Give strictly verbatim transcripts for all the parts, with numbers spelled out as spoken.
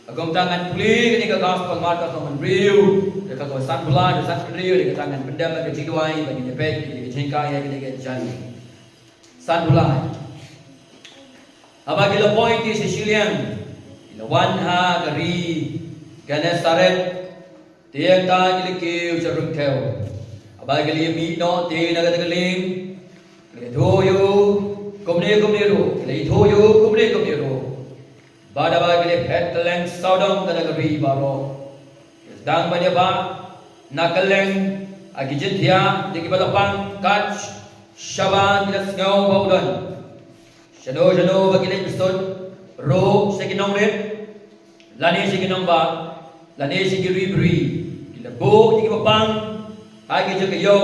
Kumta ngan pule kane ka Gospel Markos lynnong hynriew, dkhot kaba sanphew lai, dkhot sanphew hynriew, dkhot kata ngan pyndem ka jingduwai, ba ngin ïa peit, ka jinghikai ïa kane ka janmiet. Sanphew lai. Haba ki la poi te sha shiliang, ki la wan ha ka ri Gennesaret, te hangta ki la kiew sha ryngkew. Haba ki la ïa mih noh te na kata ka lieng, ki la ïathuh ïa u kumne kumne ruh, ki la ïathuh ïa u kumne kumne ruh. Bad haba ki la phet kylleng sawdong kata ka ri baroh, ki la sdang ban ïabah na kylleng ha ki jingthiah jong kiba la pang, kat shaba ki la sngew ba u don. Shano shano ba ki leit bsut, ruh sha ki nongrit, lane sha ki nongbah, lane sha ki ri bri, ki la buh ïa kiba pang ha ki jaka ïew,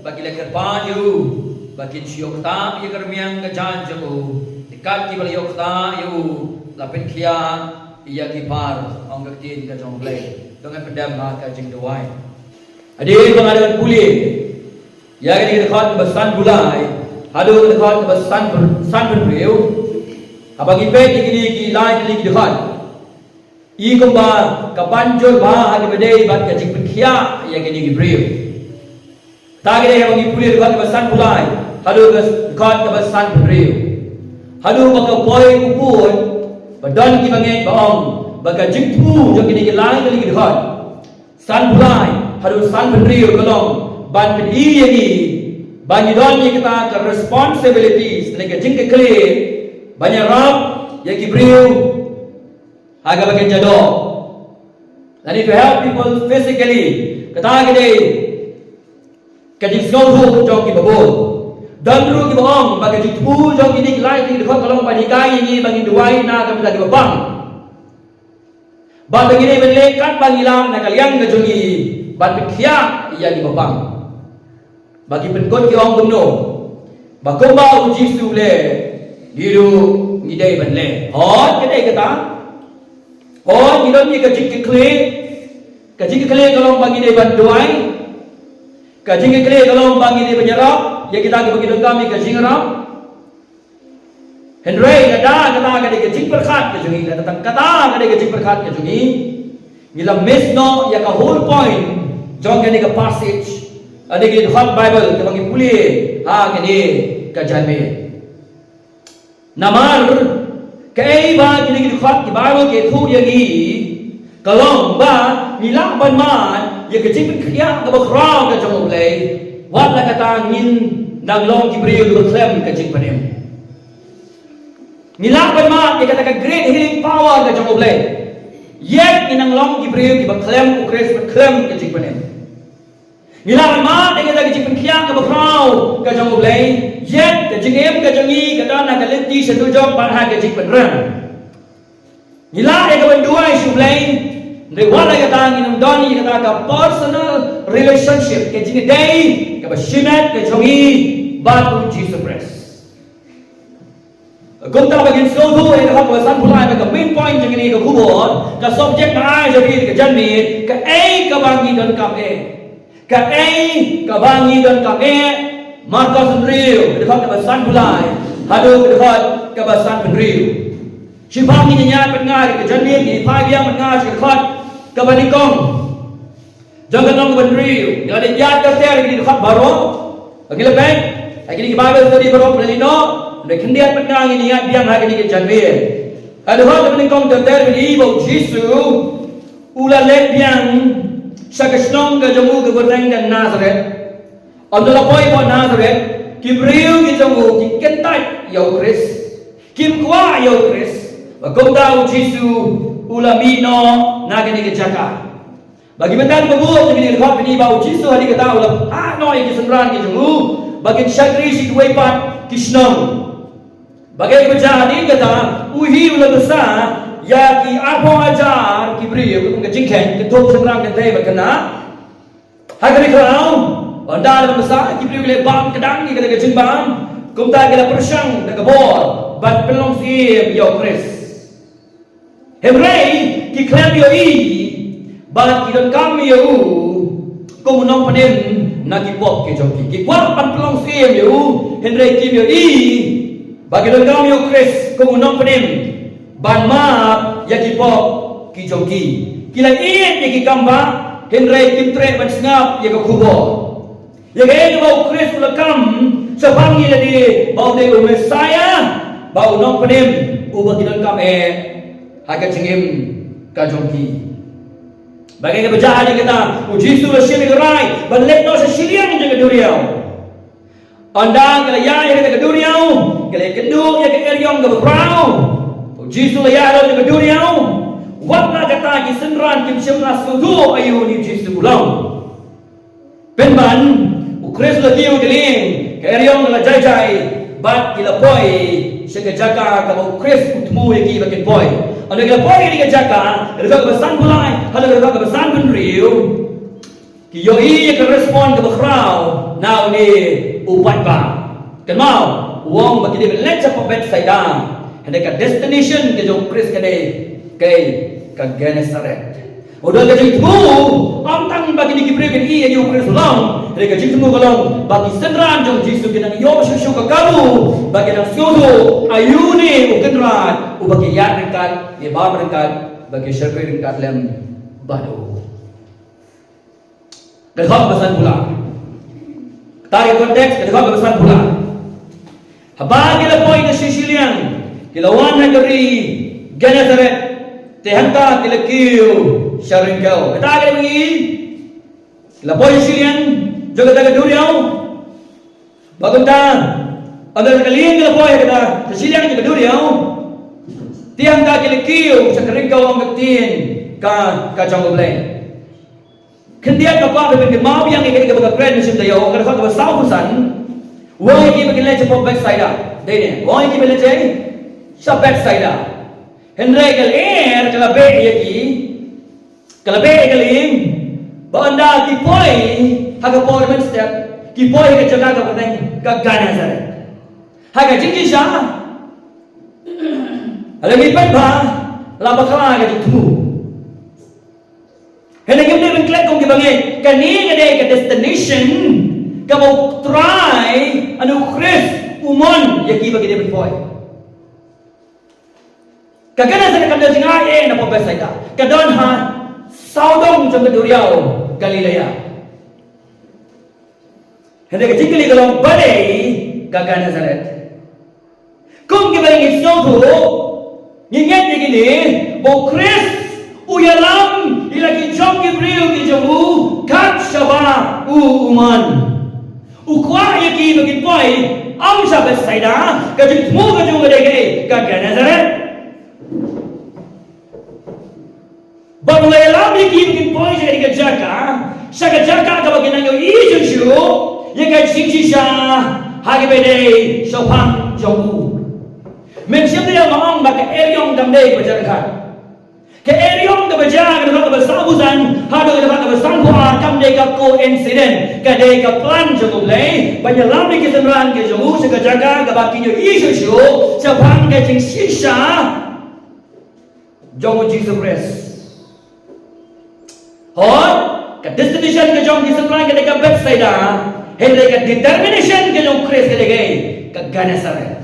bad ki la kyrpad ïa u ba kin shu ïoh ktah ïa ka rmiang ka jaiñ jong u. Te kat kiba la ïoh ktah ïa u, la pynkhiah ïa ki par, ong ka ktien ka jong U Blei. To ngin pyndem ha ka jingduwai. Hadien ba nga dang pule ïa kane ka dkhot kaba sanphew lai haduh ka dkhot kaba sanphew, sanphew hynriew, haba ngi peit ïa kine ki lai tylli ki dkhot, i kumba ka ban jur bha ha kaba ïadei bad ka jingpynkhiah ïa kine ki briew. Kata ka dei haba ngi pule dkhot kaba sanphew lai haduh ka dkhot kaba sanphew hynriew. Haduh ba ka poi u pud, ba don kiba ngeit ba ong ba ka jingthmu jong kine ki lai tylli ki dkhot, sanphew lai haduh sanphew hynriew, ka long ban pyni ïa ngi ba ngi don ïa kata ka responsibilities, lane ka jingkitkhlieh ban ïarap ïa ki briew ha kaba kin jadoh, lane to help people physically. Kata ka dei ka jingsngewthuh jong kiba bun. Don ruh kiba ong ba ka jingthmu jong kine ki lai tylli ki dkhot ka long ban hikai ïa ngi ba ngin duwai na ka bynta kiba pang, bad ba ngi dei ban leh katba ngi lah na ka liang ka jong ngi ban pynkhiah ïa kiba pang. Ba ki pynkut ki ong kumno? Ba kumba U Jisu u leh, ngi ruh ngi dei ban leh. Hooid, ka dei kata. Hooid, ngi don ïa ka jingkitkhlieh. Ka jingkitkhlieh ka long ba ngi dei ban duwai. Ka jingkitkhlieh ka long ba ngi dei ban ïarap ïa kita kiba ki donkam ïa ka jingïarap. Hynrei lada kata ka dei ka jingpyrkhat ka jong ngi, lada kata ka dei ka jingpyrkhat ka jong ngi, ngi la miss noh ïa ka whole point jong kane ka passage, kane ka dkhot Bible kaba ngi pule ha kane ka janmiet. Namar kaei ba kine ki dkhot ki Bible ki ïathuh ïa ngi, ka long ba ngi lah ban mad ïa ka jingpynkhiah kaba khraw ka jong U Blei, wat la kata ngin nang long ki briew kiba khlem ka jingpynim. Ngi lah ban mad ïa kata ka great healing power ka jong U Blei, yet ngi nang long ki briew kiba khlem U Khrist, ba khlem ka jingpynim. Ngi lah ban mad ïa kata ka jingpynkhiah kaba khraw ka jong U Blei, yet ka jingim ka jong ngi ka don ha ka lynti sha dujok bad ha ka jingpynrem. Ngi lah ïa ka ban duwai sha U Blei, hynrei wat la kata ngim don ïa kata ka personal relationship, ka jingïadei kaba shimet ka jong ngi bad U Jisu Khrist. Kumta ba ngin sngewthuh ïa ka dkhot kaba sanphew lai, ba ka main point jong kane ka khubor, ka subject nga ai jong ngi ka janmiet, kaei kaba ngi donkam eh. Kaei kaba ngi donkam eh. Markos hynriew, ka dkhot kaba sanphew lai haduh ka dkhot kaba sanphew hynriew. Shu ba ngin ïa ïaid bad nga ka janmiet, ngin ïa phai biang bad nga sha ka dkhot kaba nyngkong jong ka lynnong kaba hynriew. Ngi la dep ïaid ter ter ïa kine ki dkhot baroh. Ba ngi la peit ha kine ki Bible study baroh ba la leit noh, ngi khyndiat bad nga, ngin ïaid biang ha kine ki janmiet. Ka dkhot kaba nyngkong ter ter ba ngi ïohi ba U Jisu u la leit biang sha ka shnong ka jong u kaba kyrteng ka Nasaret. Ynda la poi hapoh Nasaret, ki briew ki jong u ki kyntait ïa U Khrist, kim kwah ïa U Khrist. Ba kumta U Jisu u la mih noh na kane ka jaka. Ba ki bynta kiba bun jong kane ka dkhot ba ngi ïohi ba U Jisu hadien kata u la phah noh ïa ki synran ki jong u ba kin shakri sha kiwei pat ki shnong. Ba kaei kaba jia hadien kata, u hi u la bsa ïa ki arphew hajar ki briew, ka jingkheiñ, ka tup shynrang kynthei bad khynnah. Ha kane ka khlaw, ynda la bsa, ki briew ki la bam kdang ïa kata ka jingbam. Kumta ki la pyrshang da ka bor ban pynlong syiem ïa U Khrist. Hynrei ki khlem ïohi ba ki donkam ïa u kum u nongpynim na ki pop ki jong ki. Ki kwah ban pynlong syiem ïa u, hynrei kim ïohi ba ki donkam ïa U Khrist kum u nongpynim ban map ïa ki pop ki jong ki. Ki la ïeit ïa ki kam bah, hynrei kim treh ban sngap ïa ka khubor. Ïa kaei kaba u Khrist u la kam shaphang ïa lade ba u dei u Messaïah, ba u Nongpynim uba ki donkam eh ha ka jingim ka jong ki. Ba kaei kaba jia ha kata, u Jisu u la shim ïa ka rai ban leit noh sha shiliang jong ka duriaw. Ynda ka la ïaid ha kata ka duriaw, ka la ïakynduh ïa ka eriong kaba khraw. U Jisu u la ïaid halor kata ka duriaw. Wat la katta ki synran kim shym la sngewthuh aïu une u Jisu u long. Pynban, u Khrist u la kiew ha ka lieng, ka eriong ka la jai jai, bad ki la poi sha ka jaka kaba u Khrist u thmu ïa ki ba kin poi. Ynda ki la poi ïa ka jaka, ka dkhot kaba sanphew lai haduh ka dkhot kaba sanphew hynriew, ki ïohi ïa ka respond kaba khraw na une u paidbah. Kynmaw, u ong ba ki dei ban leit sha pop Bethsaida. Hynrei ka destination ka jong u Khrist ka dei kaei, ka Gennesaret. Ynda ka jingthmu, ym tang ba kine ki briew kin ïohi ïa u Khrist u long, hynrei ka jingthmu ka long ba ki synran jong u Jisu ki nang ïoh shuh shuh ka kabu, ba ki nang sngewthuh aïu une u Kynrad uba ki ïaid ryngkat, ïa bam ryngkat, ba ki shakri ryngkat lem bad u. Ka dkhot kaba sanphew lai. Kata ka context, ka dkhot kaba sanphew lai. Haba ki la poi na shi shiliang, ki la wan ha ka ri Gennesaret, te hangta ki la kiew sha ryngkew. Kata ka dei ba ngi, ki la poi sha shiliang jong kata ka duriaw. Bad kumta, ynda ka lieng ki la poi ha kata, sha shiliang jong ka duriaw, te hangta ki la kiew sha ka ryngkew, ong ka ktien ka, ka jong U Blei. Khyndiat nga kwah ba phin kynmaw biang ïa kaei kaba ka kren mynsiem taïew, ka dkhot kaba sawphew san. U ong ïa ki ba kin leit sha pop Bethsaida. Dei ne, u ong ïa ki ba leit sha, sha Bethsaida. Hynrei ka lyer ka la beh ïa ki, ka la beh ïa ka lieng. Bad ynda ki poi ha ka por mynstep, ki poi ha ka jaka kaba kyrteng ka Gennesaret. Ha ka jingshisha, ha la ki pynbha, la bakla ka jingthmu. Hynrei ngim dei ban klet kum kiba ngeit, kane ka dei ka destination kaba U Trai, ane U Khrist, u mon ïa kiba ki dei ban poi. Ka Gennesaret kam don jingaiei na pop Bethsaida. Ka don ha sawdong jong ka duriaw Galilea. Hynrei ka jingkylli ka long, balei ka Gennesaret? Kum kiba ngi sngewthuh, ngi ngeit ïa kine, ba U Khrist u ïalam ïa la ki jong ki briew ki jong u kat shaba u, u mon. U kwah ïa ki ba kin poi, ym sha Bethsaida, ka jingthmu ka jong u ka dei kaei, ka Gennesaret. Bad u la ïalam ïa ki ba kin poi sha kane ka jaka, sha ka jaka kaba kin nang ïohi shuh shuh ïa ka jingshisha ha kaba dei shaphang jong u. Mynsiem taïew nga ong ba ka eriong kam dei kaba jia ryngkat. Ka eriong kaba jia, ka dkhot kaba sawphew san haduh ka dkhot kaba sanphew ar, kam dei ka coincidence, ka dei ka plan jong U Blei ban ïalam ïa ki synran ki jong u sha ka jaka kaba kin ïohi shuh shuh shaphang ka jingshisha jong u Jisu Khrist. Hooid, ka destination ka jong ki synran ka dei ka Bethsaida, hynrei ka determination ka jong u Khrist ka dei ka, ka Gennesaret.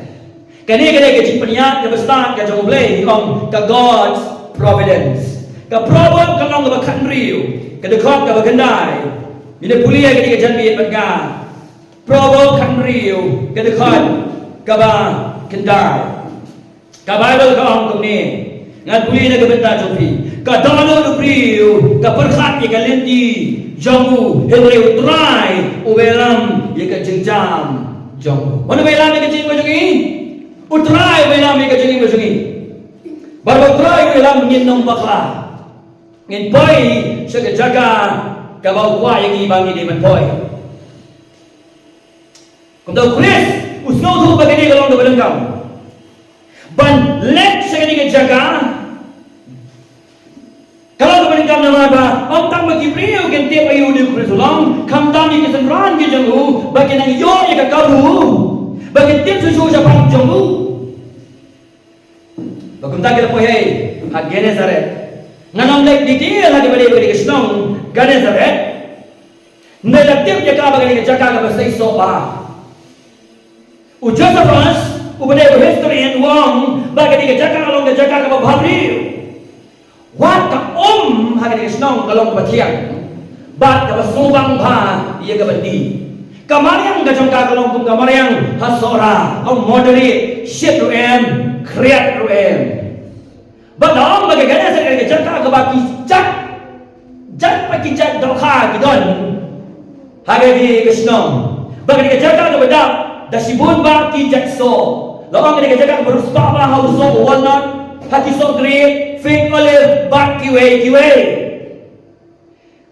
Kane ka dei ka jingpynïaid kaba stad ka jong U Blei, ngi ong ka God's providence. Ka Proverb ka lynnong kaba khathynriew, ka dkhot kaba khyndai. Ngin ïa pule ïa kane ka janmiet bad nga. Proverb khathynriew, ka dkhot kaba khyndai. Ka Baibl ka ong kumne, ngan pule na ka bynta jong phi. Ka dohnud u briew ka pyrkhat ïa ka lynti jong u, hynrei U Trai u ïalam ïa ka jingjam jong u. Mano ba ïalam ïa ka jingim jong ngi? U Trai u ïalam ïa ka jingim jong ngi. Bad U Trai u ïalam, ngin ym bakla. Ngin poi sha ka jaka kaba u kwah ïa ngi ba ngi dei ban poi. Kumta u Khrist u sngewthuh ba kane ka long kaba donkam ban leit sha kane ka jaka ka long kaba donkam, namar ba ym tang ba ki briew kin tip aïu une u Khrist u long, khamtam ïa ki synran ki jong u ba kin nang ïoh ïa ka kabu, ba kin tip shuh shuh shaphang jong u. Ba kumta ki la poi ha Gennesaret. Ngan ym leit detail ha kaba dei, kaba dei ka shnong Gennesaret. Hynrei la tip ïa ka ba kane ka jaka kaba seisoh bha. U Josephus, uba dei u historian, u ong ba kane ka jaka ka long ka jaka kaba bhabriew. Wat Ha kane ka shnong ka long kaba thiang bad kaba sngewbang bha ïa ka byndi. Ka mariang ka jong ka ka long kum ka mariang ha Sohra, ka moderate, shit ruh em, khriat ruh em. Bad la ong ba ka Gennesaret ka jaka kaba ki jait, jait bad ki jait dohkha ki don ha kane ka shnong. Bad kane ka jaka kaba dap da shibun bha ki jait soh. La ong kane ka jaka kaba riewspah bha ha u soh walnut, ha ki soh grape, fig, olive bad kiwei kiwei.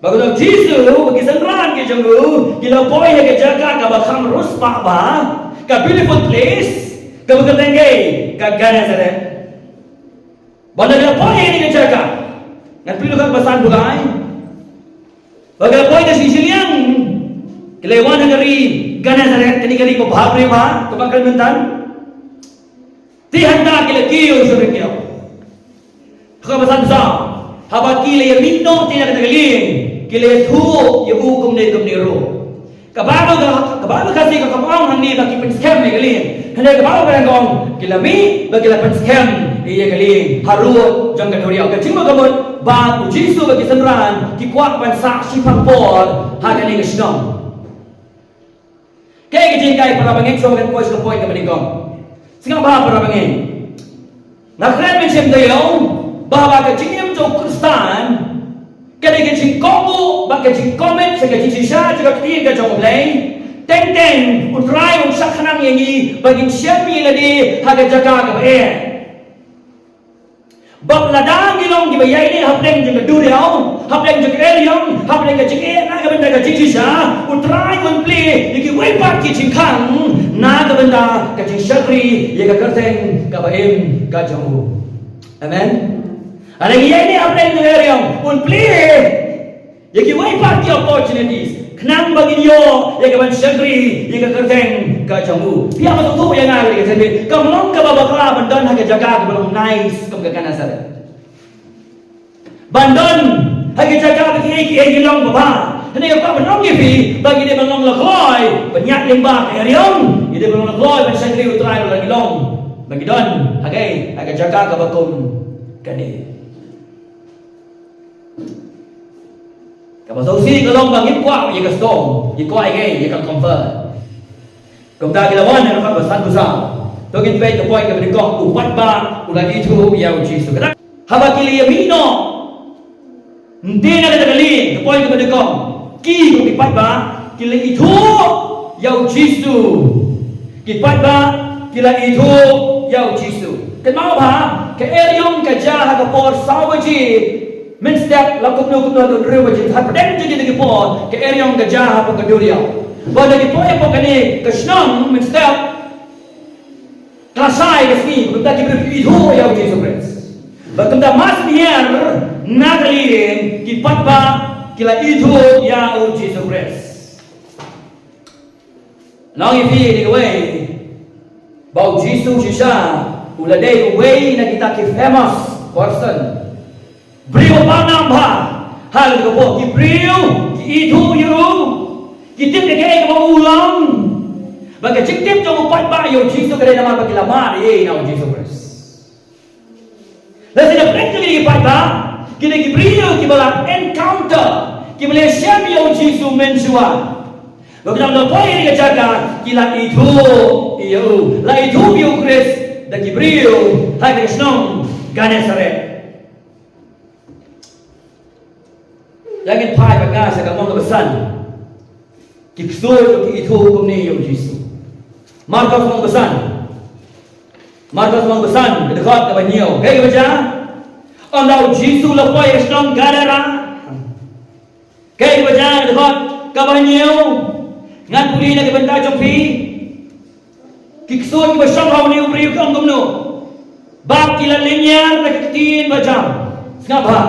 Bad kumta u Jisu bad ki synran ki jong u ki la poi ha ka jaka kaba kham riewspah bha, ka beautiful place, kaba kyrteng ka Gennesaret. Bad lada ki la poi ha kane ka jaka, ngan pynlong ka ba san phew lai. Bad ki la poi da shi shiliang, ki la wan ha ka ri Gennesaret, kane ka ri ba bha briew bha, kaba kyrteng mynta. Te hangta ki la kiew sha ka kiew. Ha ka ba san phew saw, haba ki la ïa mih noh te na kata ka lieng, ki la ïathuh ïa u kumne kumne ruh. Ka Baibl ka, ka Baibl ka Khasi ka ong hangne ba ki pynskhem ïa ka lieng. Hynrei ka Baibl ka ong ki la mih bad ki la pynskhem ïa ka lieng harud jong ka duriaw. Ka jingmut ka mut ba u Jisu bad ki synran ki kwah ban sah shiphang por ha kane ka shnong. Kaei ka jinghikai para bangeit, shuwa ba ngan poi sha ka point kaba nyngkong? Sngap bha para bangeit. Nga kren mynshem taïew ba haba ka jingim jong u Khristan ka dei ka jingkohnguh bad ka jingkommit sha ka jingshisha jong ka ktien ka jong U Blei, teng teng U Trai un shah khnang ïa ngi ba ngin shem ïa lade ha ka jaka kaba eh. Bad lada ngi long kiba ïaineh hapdeng jong ka duriaw, hapdeng jong ka eriong, hapdeng ka jingeh na ka bynta ka jingshisha, U Trai un plie ïa kiwei pat ki jingkhang na ka bynta ka jingshakri ïa ka kyrteng kaba im ka jong u. Amen. Lada ngi ïaineh hapdeng jong ka eriong, un plie ïa kiwei pat ki opportunities khnang ba ngin ïoh ïa ka ban shakri ïa ka kyrteng ka jong u. Phi ïa ma sngewthuh ïa nga, ka jingim kam long kaba bakla ban don ha ka jaka kaba long nice kum ka Gennesaret. Ban don ha ka jaka ba kiei kiei ki long ba bha. Hynrei nga kwah ban ong ïa phi ba ngi dei ban long lakhoi ban ïaid lyngba ka eriong. Ngi dei ban long lakhoi ban shakri U Trai lada ngi long, ba ngi don ha ka, ha ka jaka kaba kum kane. Kaba sngewsih ka long ba ngim kwah ïa ka storm, ngi kwah ïa ka, ïa ka comfort. Kumta ki la wan ha ka ba san phew saw. To ngin peit ka point kaba nyngkong, u paidbah u la ithuh ïa u Jisu. Kata haba ki la ïa mih noh, nte na kata ka lieng, ka point kaba nyngkong, ki, ki paidbah ki la ithuh ïa u Jisu. Ki paidbah ki la ithuh ïa u Jisu. Kynmaw bha, ka eriong ka jia ha ka por saw baje mynstep, la kumno kumno haduh hynriew baje. Hapdeng jong kita ki por ka eriong ka jia hapoh ka duriaw. Bad lada ki poi hapoh kane ka shnong mynstep, ka la shai ka sngi, kumta ki briew ki ithuh ïa u Jisu Khrist. Bad kumta mar shu hiar na ka lieng, ki paidbah ki la ithuh ïa u Jisu Khrist. Nga ong ïa phi ïa kawei, ba u Jisu shisha u la dei uwei na kita ki famous person, briew ba nam bha. Ha kata ka por ki briew ki ithuh ïa u, ki tip ïa kaei kaba u long. Bad ka jingtip jong u paidbah ïa u Jisu ka dei namar ba ki la mad ïa u Jisu Khrist. Lada shisha pyrshah ïa ki paidbah, kine ki briew kiba la encounter, kiba la shem ïa u Jisu mynshuwa. Bad khnang ba poi ha ka jaka ki la ithuh ïa u, la ithuh ïa u Khrist da ki briew ha ka shnong Gennesaret. Ïa ngin phai bad nga sha ka mong kaba san. Ki ksuid ki ithuh kumne ïa u Jisu. Markos mong kaba san. Markos mong kaba san, ka dkhot kaba hynñiew. Kaei kaba jia? Ynda u Jisu u la poi ha shnong Gadara. Kaei kaba jia? Ka dkhot kaba hynñiew. Ngan pule na ka bynta jong phi. Ki ksuid kiba shong ha une u briew ki ong kumno? Ba ki la lynñiar da ka ktien ba jam. Sngap bha.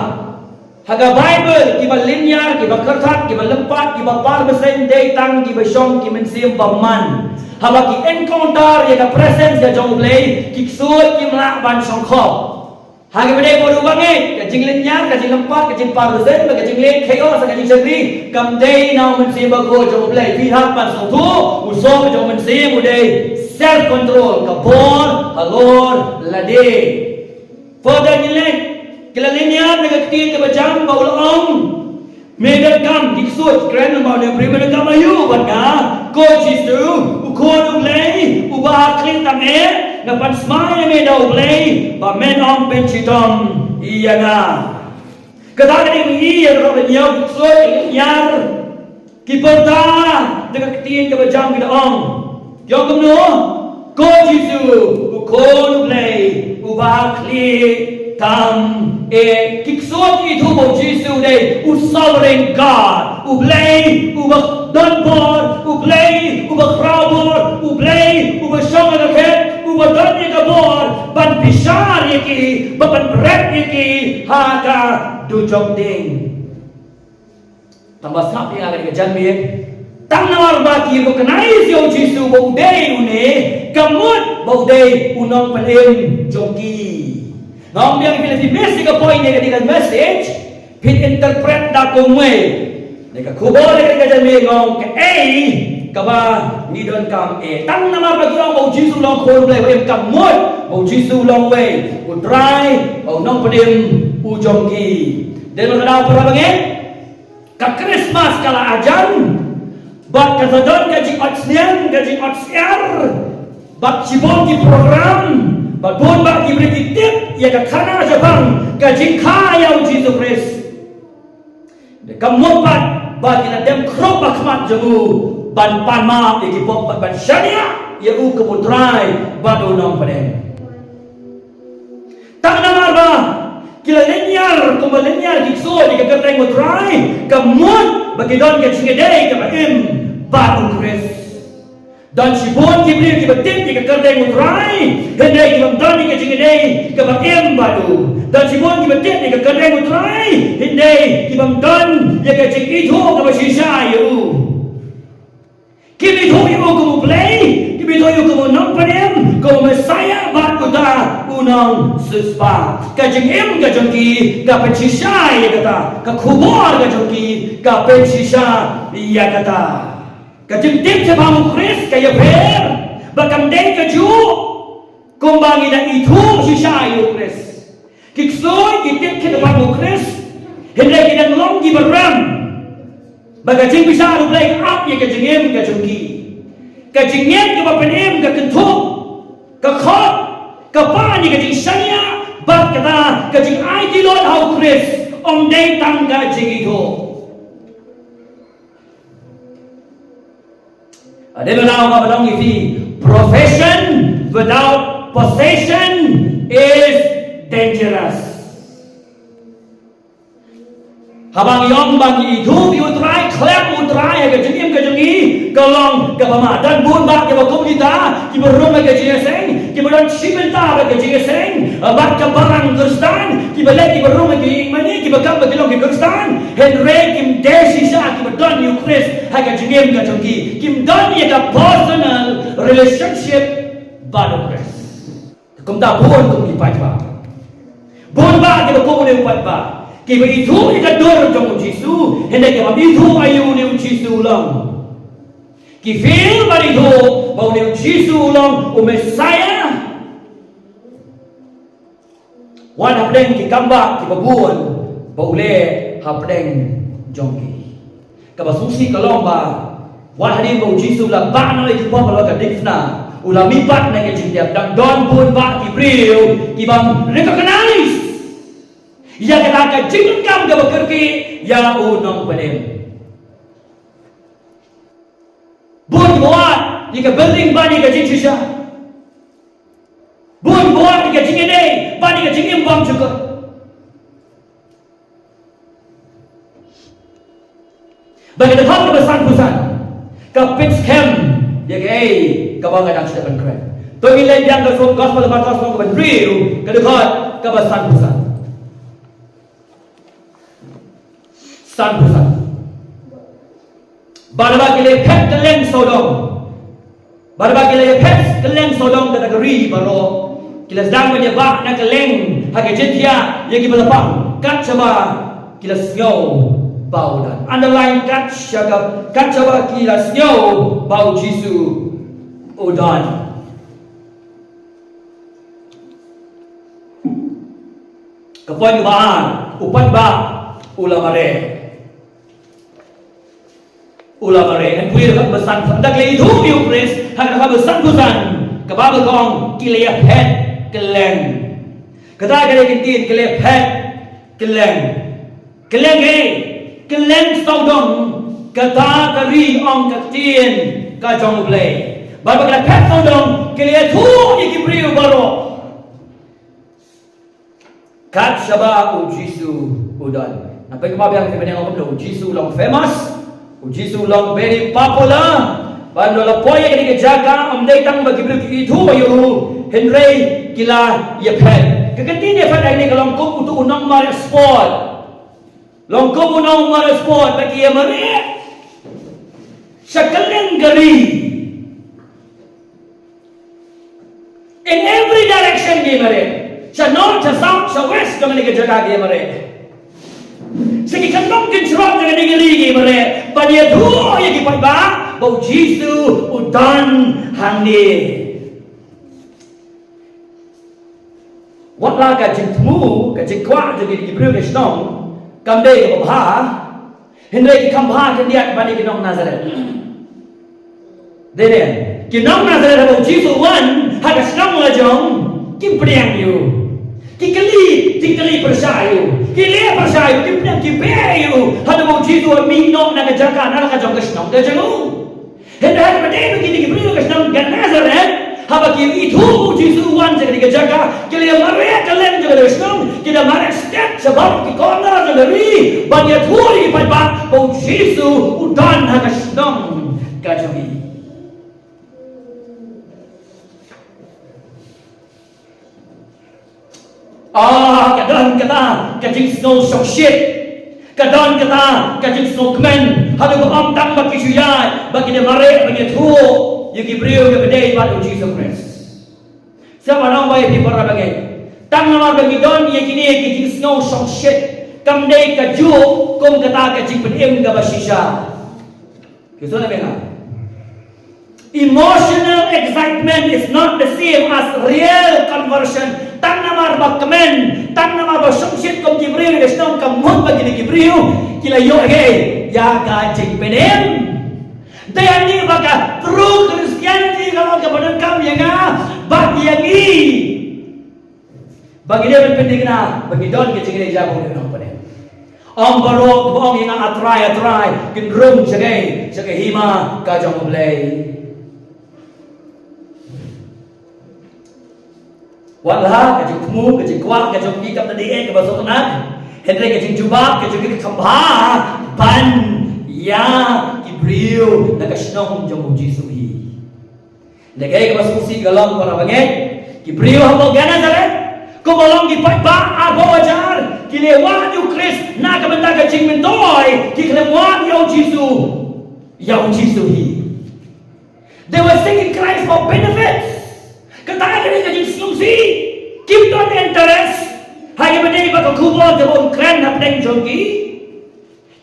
Ha ka Baibl, kiba lynñiar, kiba kyrthat, kiba lympat, kiba par bseiñ dei tang kiba shong ki mynsiem bymman. Haba ki encounter ïa ka presence ka jong U Blei, ki ksuid kim lah ban shong khop. Ha kaba dei bad u bangeit, ka jinglynñiar, ka jinglympat, ka jingpar bseiñ, ka jingleh chaos, ka jingshakri kam dei na u Mynsiem Bakhuid jong U Blei. Phi hap ban sngewthuh, u soh jong u Mynsiem u dei self control, ka bor halor lade. Phi dei ngi leh Ki la lynñiar na ka ktien kaba jam ba u la ong, me donkam, ki ksuid, kren ba u ne, me donkam aïu bad nga, ko Jisu, u Khun u Blei uba ha khlieh tam eh? Nga pynsmai ïa me da u Blei ba men ym pynshitom ïa nga. Kata ka dei ba ngi ïa ka rok lynñiar, ki ksuid, ki lynñiar, ki pyrta da ka ktien kaba jam, ki da ong, ki ong kumno? Ko Jisu, u Khun u Blei uba ha khlieh tam eh. Ki ksuid ki ithuh ba u Jisu u dei u Sovereign God, u Blei uba don bor, u Blei uba khraw bor, u Blei uba shong ha ka khet, uba don ïa ka bor ban bishar ïa ki, ban pynbret ïa ki ha ka dujok ding. Tang ba sngap ïa nga ka dei ka janmiet. Tang namar ba ki recognize ïa u Jisu ba u dei une, ka mut ba u dei u nongpynim jong ki. Nga ong biang ïa phi, lada phi miss ïa ka point ne ka dei ka message, phin interpret da kumwei. Ne ka khubor ïa ka dei ka janmiet nga ong kaei kaba ngi donkam eh. Tang namar ba ki ong ba u Jisu u long Khun u Blei, ba im, ka mut ba u Jisu u long uwei u Trai, u nongpynim u jong ki. Dei namar kata para bangeit, ka Krismas ka la hajan, bad ka sa don ka jingot sniang, ka jingot syiar, bad shibun ki program, bad bun bah ki briew ki tip ïa ka khana shaphang ka jingkha ïa u Jisu Khrist. Ka mut pat ba ki la dem khrup ha khmat jong u ban pan map ïa ki pop bad ban shaniah ïa u kum u Trai bad u Nongpynim. Tang namar ba ki la lynñiar kumba lynñiar ki ksuid ïa ka kyrteng u Trai, ka mut ba ki don ka jingïadei kaba im bad u Khrist. Don shibun ki briew kiba tip ïa ka kyrteng u Trai, hynrei ki bym don ïa ka jingïadei kaba im bad u. Don shibun kiba tip ïa ka kyrteng u Trai, hynrei ki bym don ïa ka jingithuh kaba shisha ïa u. Kim ithuh ïa u kum u Blei, kim ithuh ïa u kum u Nongpynim, kum u Messiah bad uta u Nongsiewspah. Ka jingim ka jong ki ka pynshisha ïa kata, ka khubor ka jong ki ka pynshisha ïa kata. Ka jingtip shaphang u Khrist ka ïapher, ba kam dei kajuh kumba ngi dang ithuh shisha ïa u Khrist. Ki ksuid ki tip shaphang u Khrist, hynrei ki dang long kiba rem ba ka jingbishar u Blei ka ap ïa ka jingim ka jong ki. Ka jingngeit kaba pynim ka kynthup, ka khot, ka pan ïa ka jingshaniah bad kata ka jingaiti lut ha u Khrist, ym dei tang ka jingithuh. Ade ba nau nga ba ong ïa phi, profession without possession is dangerous. Haba ngi ong ba ngi ithuh ïa u Trai, khlem u Trai ha ka jingim ka jong ngi, ka long kaba ma. Don bun bah kiba kum kita kiba rung ha ka jingïaseng, kiba don shi bynta bad ka jingïaseng bad ka balang Khristan, kiba leh kiba rung ha ka ïingmane, kiba kap ba ki long ki Khristan, hynrei kim dei shisha kiba don ïa u Khrist ha ka jingim ka jong ki. Kim don ïa ka personal relationship bad u Khrist. Kumta bun kum ki paidbah, bun bah kiba kum une u paidbah, kiba ithuh ïa ka dur jong u Jisu, hynrei kiba ithuh aïu une u Jisu u long. Ki fail ban ithuh ba une u Jisu u long u Messiah. Wan hapdeng ki kam bah kiba bun ba u leh hapdeng jong ki. Kaba sngewsih ka long ba wat hadien ba u Jisu u la bah noh ïa ki pop halor ka diengphna, u la mihpat na ka jingtep, dang don bun bah ki briew ki bym recognize ïa kata ka jingdonkam kaba kyrkieh ïa u Nongpynim. Bun ba wad ïa ka building ban ïa ka jingshisha. Bun ba wad ïa ka jingïadei ban ïa ka jingim bymjukut. Ba ka dkhot kaba sanphew san ka pynskhem ïa kaei kaba nga dang shu dep ban kren. To ngin leit biang ka Gospel Markos lynnong kaba hynriew, ka dkhot kaba sanphew san. Sanphew san. Bad haba ki la ïaphet kylleng sawdong, bad haba ki la ïaphet kylleng sawdong kata ka ri baroh, ki la sdang ban ïabah na kylleng ha ka jingthiah ïa kiba la pang, kat shaba ki la sngew ba u don. Underline, kat shaba, kat shaba ki la sngew ba u Jisu u don. Ka point ba ar, u paidbah u la mareh. U la mareh. Ngan pule da kaba san, da ka la ïathuh ïa u Khrist ha ka kaba san phew san, kaba ba kong ki la ïa phet kylleng. Kata ka dei ka ktien, ki la ïa phet kylleng. Kylleng eh, kylleng sawdong kata ka ri, ong ka ktien ka jong U Blei. Bad ba ki la phet sawdong, ki la ïathuh ïa ki briew baroh kat shaba u Jisu u don. Nga peit kumba biang phi mynne nga ong kumno, u Jisu u long famous, u Jisu u long very popular. Bad ynda u la poi ïa kane ka jaka, ym dei tang ba ki briew ki ithuh ïa u, hynrei ki la ïa phet. Ka ktien ïa phet ha kane ka long kum uto u nongmareh sport. Long kum u nongmareh sport, ba ki ïa mareh sha kylleng ka ri. In every direction ki mareh. Sha north, sha south, sha west, jong kane ka jaka ki mareh. Sha ki khyndong ki jrong jong kane ka ri ki mareh. Ban ïathuh ïa ki paidbah ba u Jisu u don hangne. Wat la ka jingthmu, ka jingkwah jong ki briew ka shnong kam dei kaba bha. Hynrei ki kham bha khyndiat ban ïa ki nong Nazareth. Dei ne, ki nong Nazareth haba u Jisu u wan ha ka shnong la jong, kim pdiang ïa u. Ki kylli, ki kylli pyrshah ïa u. Ki leh pyrshah ïa u, kim pdiang, ki beh ïa u. Haba u Jisu u mih noh na ka jaka, na la ka jong ka shnong ka jong u. Hynrei haba dei ba kine ki briew ka shnong Gennesaret, haba ki ithuh u Jisu u wan sha kane ka jaka, ki la mareh kylleng jong ka shnong, ki la mareh stet shabaroh ki corner jong ka ri, ban ïathuh ïa ki paidbah ba u Jisu u don ha ka shnong ka jong ngi. Ah, ka don kata ka jingsngew shongshit. Ka don kata ka jingsngew kmen. Haduh ba ym tang ba ki shu ïaid, ba ki dei mareh ban ïathuh ïa ki briew ïa ba dei bad u Jisu Khrist. Sngap, nga ong ba ïa phi para bangeit, tang namar ba ngi don ïa kine ki jingsngew shongshit, kam dei kajuh kum kata ka jingpynim kaba shisha. Ki sngewthuh ne em? Emotional excitement is not the same as real conversion. Tang namar ba kmen, tang namar ba shongshit kum ki briew, ka shnong kam mut ba kine ki briew ki la ïoh ïa ka jingpynim. Dei hangne ba ka true Christianity ka long kaba donkam ïa nga bad ïa ngi. Ba ngi dei ban pynthikna ba ngi don ka jingngeit ïa u Nongpynim. Ym baroh ba ong ïa nga, A Trai, A Trai, kin rung sha kaei? Sha ka hima ka jong U Blei. Wat la ka jingthmu, ka jingkwah ka jong ki kam da dei eh kaba sngewtynnat, hynrei ka jingjubab ka jong ki ka kham bha ban ïa ki briew na ka shnong jong U Jisu hi. Dei kaei kaba sngewsih ka long, para bangeit, ki briew hapoh Gennesaret, kumba long ki paidbah arphew hajar, ki la wad ïa u Khrist na ka bynta ka jingmyntoi, ki khlem wad ïa U Jisu, ïa U Jisu hi. They were seeking Christ for benefits. Kata ka dei ka jingsngewsih. Kim don interest ha kaba dei bad ka khubor kaba un kren hapdeng jong ki.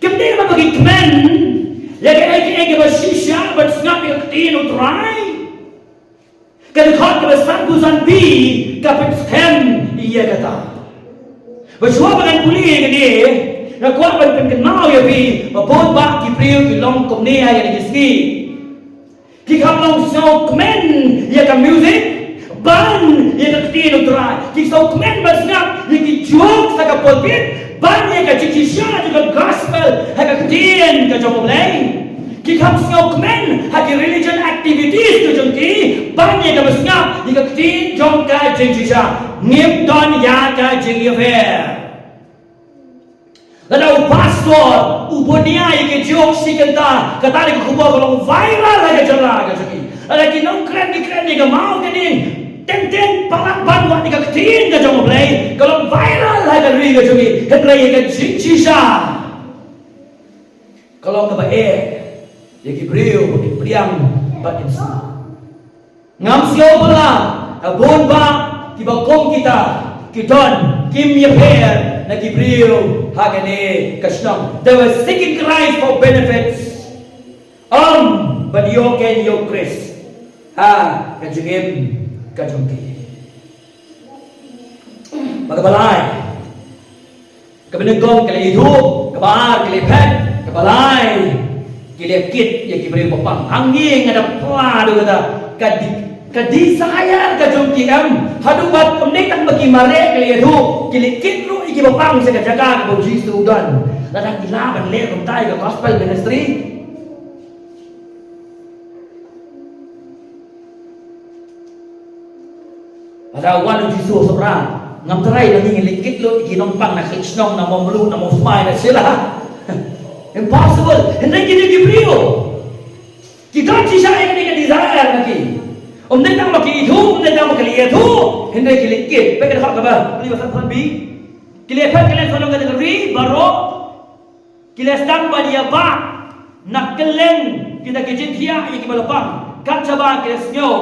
Kim dei ba ki kmen ïa kaei kaei kaba shisha ban sngap ïa ka ktien U Trai. Ka dkhot kaba sanphew san B ka pynskhem ïa kata. Ba shuwa ba ngan pule ïa kane, nga kwah ban pynkynmaw ïa phi ba bun bah ki briew ki long kumne ha kine ki sngi. Ki kham long sngewkmen ïa ka music ban ïa ka ktien U Trai. Ki sngewkmen ban sngap ïa ki jokes ha ka pulpit ban ïa ka jingshisha jong ka gospel ha ka ktien ka jong U Blei. Ki kham sngewkmen ha ki religion activities ka jong ki ban ïa kaba sngap ïa ka ktien jong ka jingshisha. Ngim don ïa ka jingïapher. Lada u pastor u bunia ïa ki jokes shi kynta, kata dei ka khubor ka long viral ha ka jylla ka jong ngi. Lada ki nongkren ki kren ïa ka maw ka dieng, teng teng palat ban wad ïa ka ktien ka jong U Blei, ka long viral ha ka ri ka jong ngi. Hynrei ïa ka jingshisha ka long kaba eh ïa ki briew ba ki pdiang bad kin sngap. Ngam sngew ba la, ka bun bah kiba kum kita ki don, kim ïapher na ki briew ha kane ka shnong. They were seeking Christ for benefits. Ym ban ïoh keiñ ïa U Khrist ha ka jingim ka jong ki. Bad kaba lai, Kaba nyngkong ki la ïathuh, kaba ar ki la phet, kaba lai ki la kit ïa ki briew ba pang. Hangne nga da pla da kata ka di-, ka desire ka jong ki em haduh ba ym dei tang ba ki mareh ki la ïathuh, ki la kit ruh ïa ki ba pang sha ka jaka kaba u Jisu u don. Lada ki lah ban leh kumta ïa ka gospel ministry. Lada wan u Jisu u Sohra, ngam tharai ba ngi ngi leh kit lut ïa ki nongpang na Khliekshnong, na Mawmluh, na Mawsmai, na Shella. Impossible. Hynrei kine ki briew ki don shisha ïa kane ka desire na ki. Ym dei tang ba ki ithuh, ym dei tang ba ki la ïathuh, hynrei ki leh kit. Peit ka dkhot kaba, kaba san phew san B. Ki la phet, ki la sngewthuh ka ri baroh. Ki la sdang ban ïabah na kylleng kita ki jingthiah ïa kiba la pang, kat shaba ki la sngew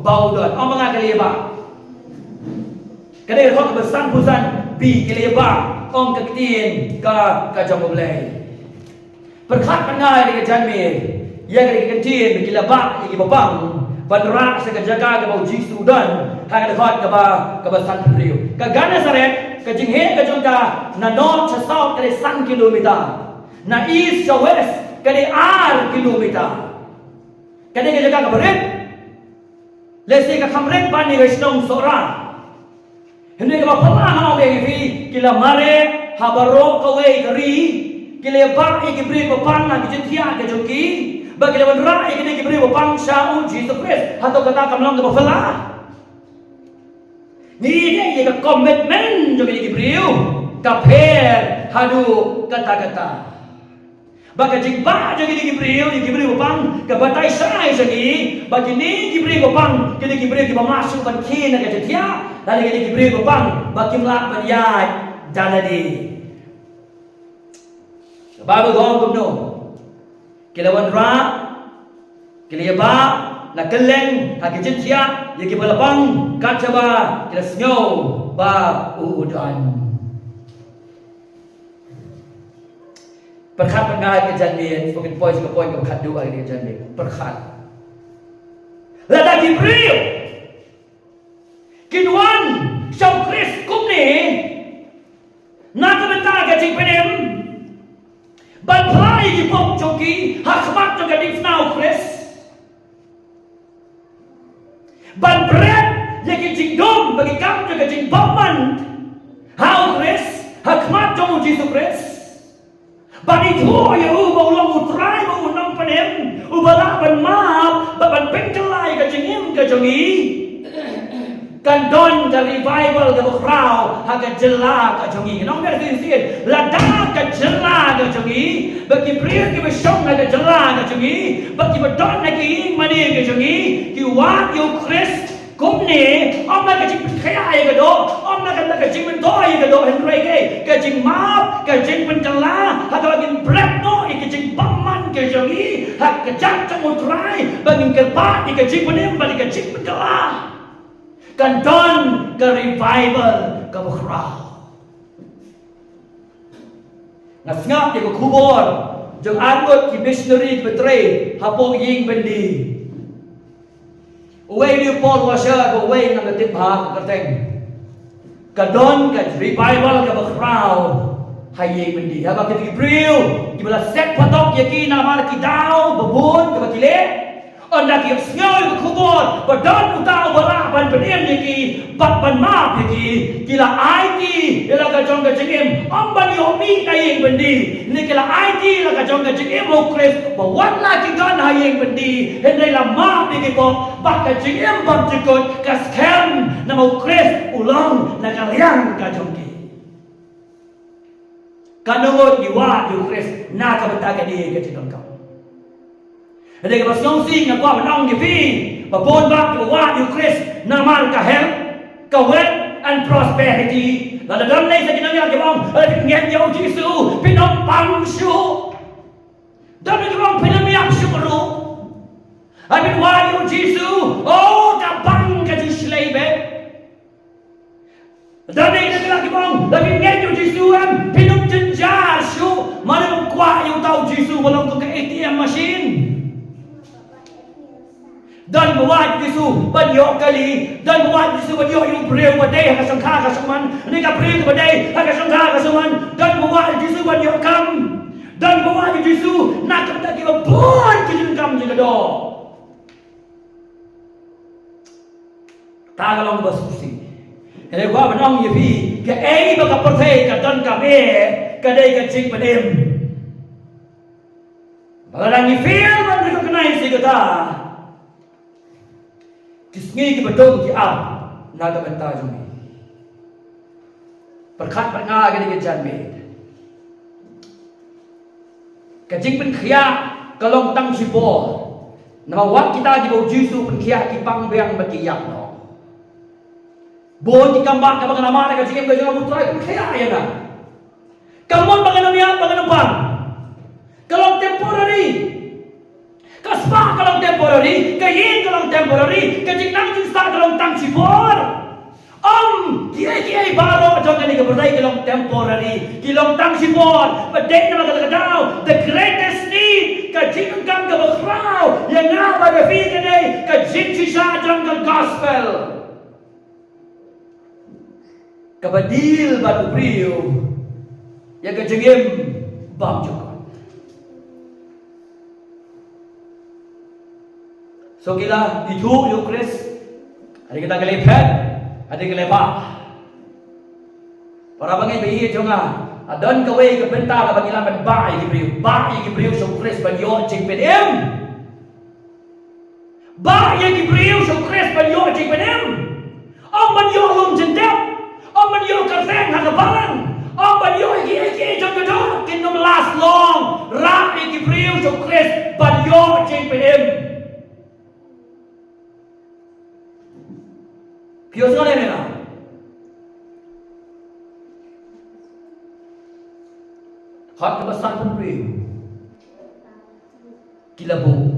ba u don. Ong ba nga ki la ïabah. Ka dei ka dkhot kaba san phew san B, ki la ïabah, ong ka ktien ka, ka jong U Blei. Pyrkhat pat nga ïa ka janmiet ïa ka, ka ktien ba ki la bah ïa kiba pang ban rah sha ka jaka kaba u Jisu u don, ha ka dkhot kaba, kaba san phew hynriew. Ka Gennesaret, ka jingheh ka jong ka na north sha south ka dei san kilometer. Na east sha west ka dei ar kilometer. Ka dei ka jaka kaba rit. Lehse ka kham rit ban ïa ka shnong Sohra. Hynrei kaba phylla nga ong ïa phi, ki la mareh ha baroh kawei ka ri. Ki la ïabah ïa ki briew ba pang na ki jingthiah ka jong ki, ba ki la wanrah ïa kine ki briew ba pang sha u Jisu Khrist. Hato kata kam long kaba phylla? Ngi ïa ka commitment jong kine ki briew ka pher haduh katta katta. Ba ka jingbah jong kine ki briew, kine ki briew ba pang, ka batai shai sha ngi ba kine ki briew ba pang, kine ki briew kiba mlien shuh ban khie na ka jingthiah, lane kine ki briew ba pang ba kim lah ban ïaid da lade. Ka Baibl ka ong kumno? Ki la wanrah, ki la ïabah na kylleng ha ki jingthiah ïa kiba la pang, kat shaba ki la sngew ba u, u don. Pyrkhat pat nga ïa ka janmiet, phin poi sha ka point kaba khatduh ïa ka janmiet. Pyrkhat. Lada ki briew kin wan sha u Khrist kumne na ka bynta ka jingpynim, ban phla ïa ki pop jong ki ha khmat jong ka diengphna u Khrist, ban bret ïa ki jingdum bad ki kam jong ka jingbymman ha u Khrist, ha khmat jong u Jisu Khrist, ban ithuh ïa u ba u long u Trai bad u Nongpynim, uba lah ban map bad ban pynkylla ïa ka jingim ka jong ngi. Kan don ka revival kaba khraw ha ka jylla ka jong ngi. Ngan ong biang shisien, lada ka jylla ka jong ngi, bad ki briew kiba shong ha ka jylla ka jong ngi, bad kiba don ha ki ïing mane ka jong ngi, ki wad ïa u Khrist kumne, ym na ka jingpynkhiah ïa ka doh, ym na ka, na ka jingmyntoi ïa ka doh, hynrei ka, ka jingmap, ka jingpynkylla, hato ba kin bret noh ïa ka jingbymman ka jong ngi ha ka kjat jong u Trai, ba ngin kyrpad ïa ka jingpynim bad ïa ka jingpynkylla. Kan don ka revival kaba khraw. Nga sngap ïa ka khubor jong arngut ki missionary kiba trei hapoh ïing byndi. Uwei u dei u Paul Washer bad uwei ngam da tip bha ka kyrteng. Ka don ka revival kaba khraw ha ïing byndi. Haba kito ki briew kiba la set phatok ïa ki namar ki daw ba bun kaba ki leh, ynda ki sngew ïa ka khubor ba don uta uba lah ban pynim ïa ki bad ban map ïa ki, ki la aiti ïa la ka jong ka jingim, ym ban ïoh mih na ïing byndi. Hynrei ki la aiti ïa la ka jong ka jingim ha u Khrist, ba wat la ki don ha ïing byndi, hynrei la map ïa ki pop, bad ka jingim bymjukut ka skhem namar u Khrist u long na ka liang ka jong ki. Katno ngut ngi wad ïa u Khrist na ka bynta kane ka jingdonkam? Hynrei kaba sngewsih nga kwah ban ong ïa phi ba bun bah kiba wad ïa u Khrist namar ka health, ka wealth and prosperity. Lada don lei sa ki nongïalam kiba ong, "Eh, phin ngeit ïa u Jisu, phin ym pang shuh." Don kiba ong, "Phin ym ïap shuh ruh." Haba phin wad ïa u Jisu, oh, ka bang ka jingshlei bad Don kita kiba ong, lada phi ngeit ïa u Jisu em, phin ym jynjar shuh, mano ba kwah ïa uta u Jisu ba long kum ka A T M machine. Don ba wad Jisu ban ïoh kali, don ba wad Jisu ban ïoh ïa u briew ba dei ha ka shongkha ka shongman, ne ka briew ba dei ha ka shongkha ka shongman, don ba wad Jisu ban ïoh kam, don ba wad Jisu na ka bynta kiba bun ki jingkam jong ka doh. Ta ka long ba sngewsih. Hynrei kwah ban ong ïa phi, kaei ba ka pyrthei ka donkam eh, ka dei ka jingpynim. Ba lada ngi fail ban recognize ïa kata, ki sngi kiba dum ki ap na ka bynta jong ngi. Pyrkhat bad nga ha kane ka janmiet. Ka jingpynkhiah ka long tang shipor. Namar wat kita kiba u Jisu u pynkhiah ki pang biang bad ki ïap noh. Bun ki kambah kaba nga namar ka jingim ka jong nga, U Trai pynkhiah ïa nga. Ka mut ba ngan ym ïap, ba ngan ym pang, ka long temporary. Ka spah ka long temporary, ka ïing ka long temporary, ka jingnang jingstad ka long tang shipor. Ym, kiei kiei baroh jong kane ka pyrthei ki long temporary, ki long tang shipor. Ba dei namar kata ka daw, the greatest need, ka jingdonkam kaba khraw ïa nga bad ïa phi ka dei ka jingshisha jong ka gospel. Kaba deal bad u briew ïa ka jingim bymjukut. So ki la ithuh ïa u Khrist, hadien kata ki la phet, hadien ki la bah. Para bangeit ba ïeit jong nga, don kawei ka bynta kaba ngi lah ban bah ïa ki briew, bah ïa ki briew sha u Khrist ban ïoh jingpynim. Bah ïa ki briew sha u Khrist ban ïoh jingpynim. Ym ban ïoh lum jingtep. Ym ban ïoh kyrteng ha ka balang. Ym ban ïoh ïa kiei kiei jong ka doh, kin ym last long. Rah ïa ki briew sha u Khrist ban ïoh jingpynim. Phi ïohsngew ne em? Khot kaba sanphew hynriew. Ki la buh.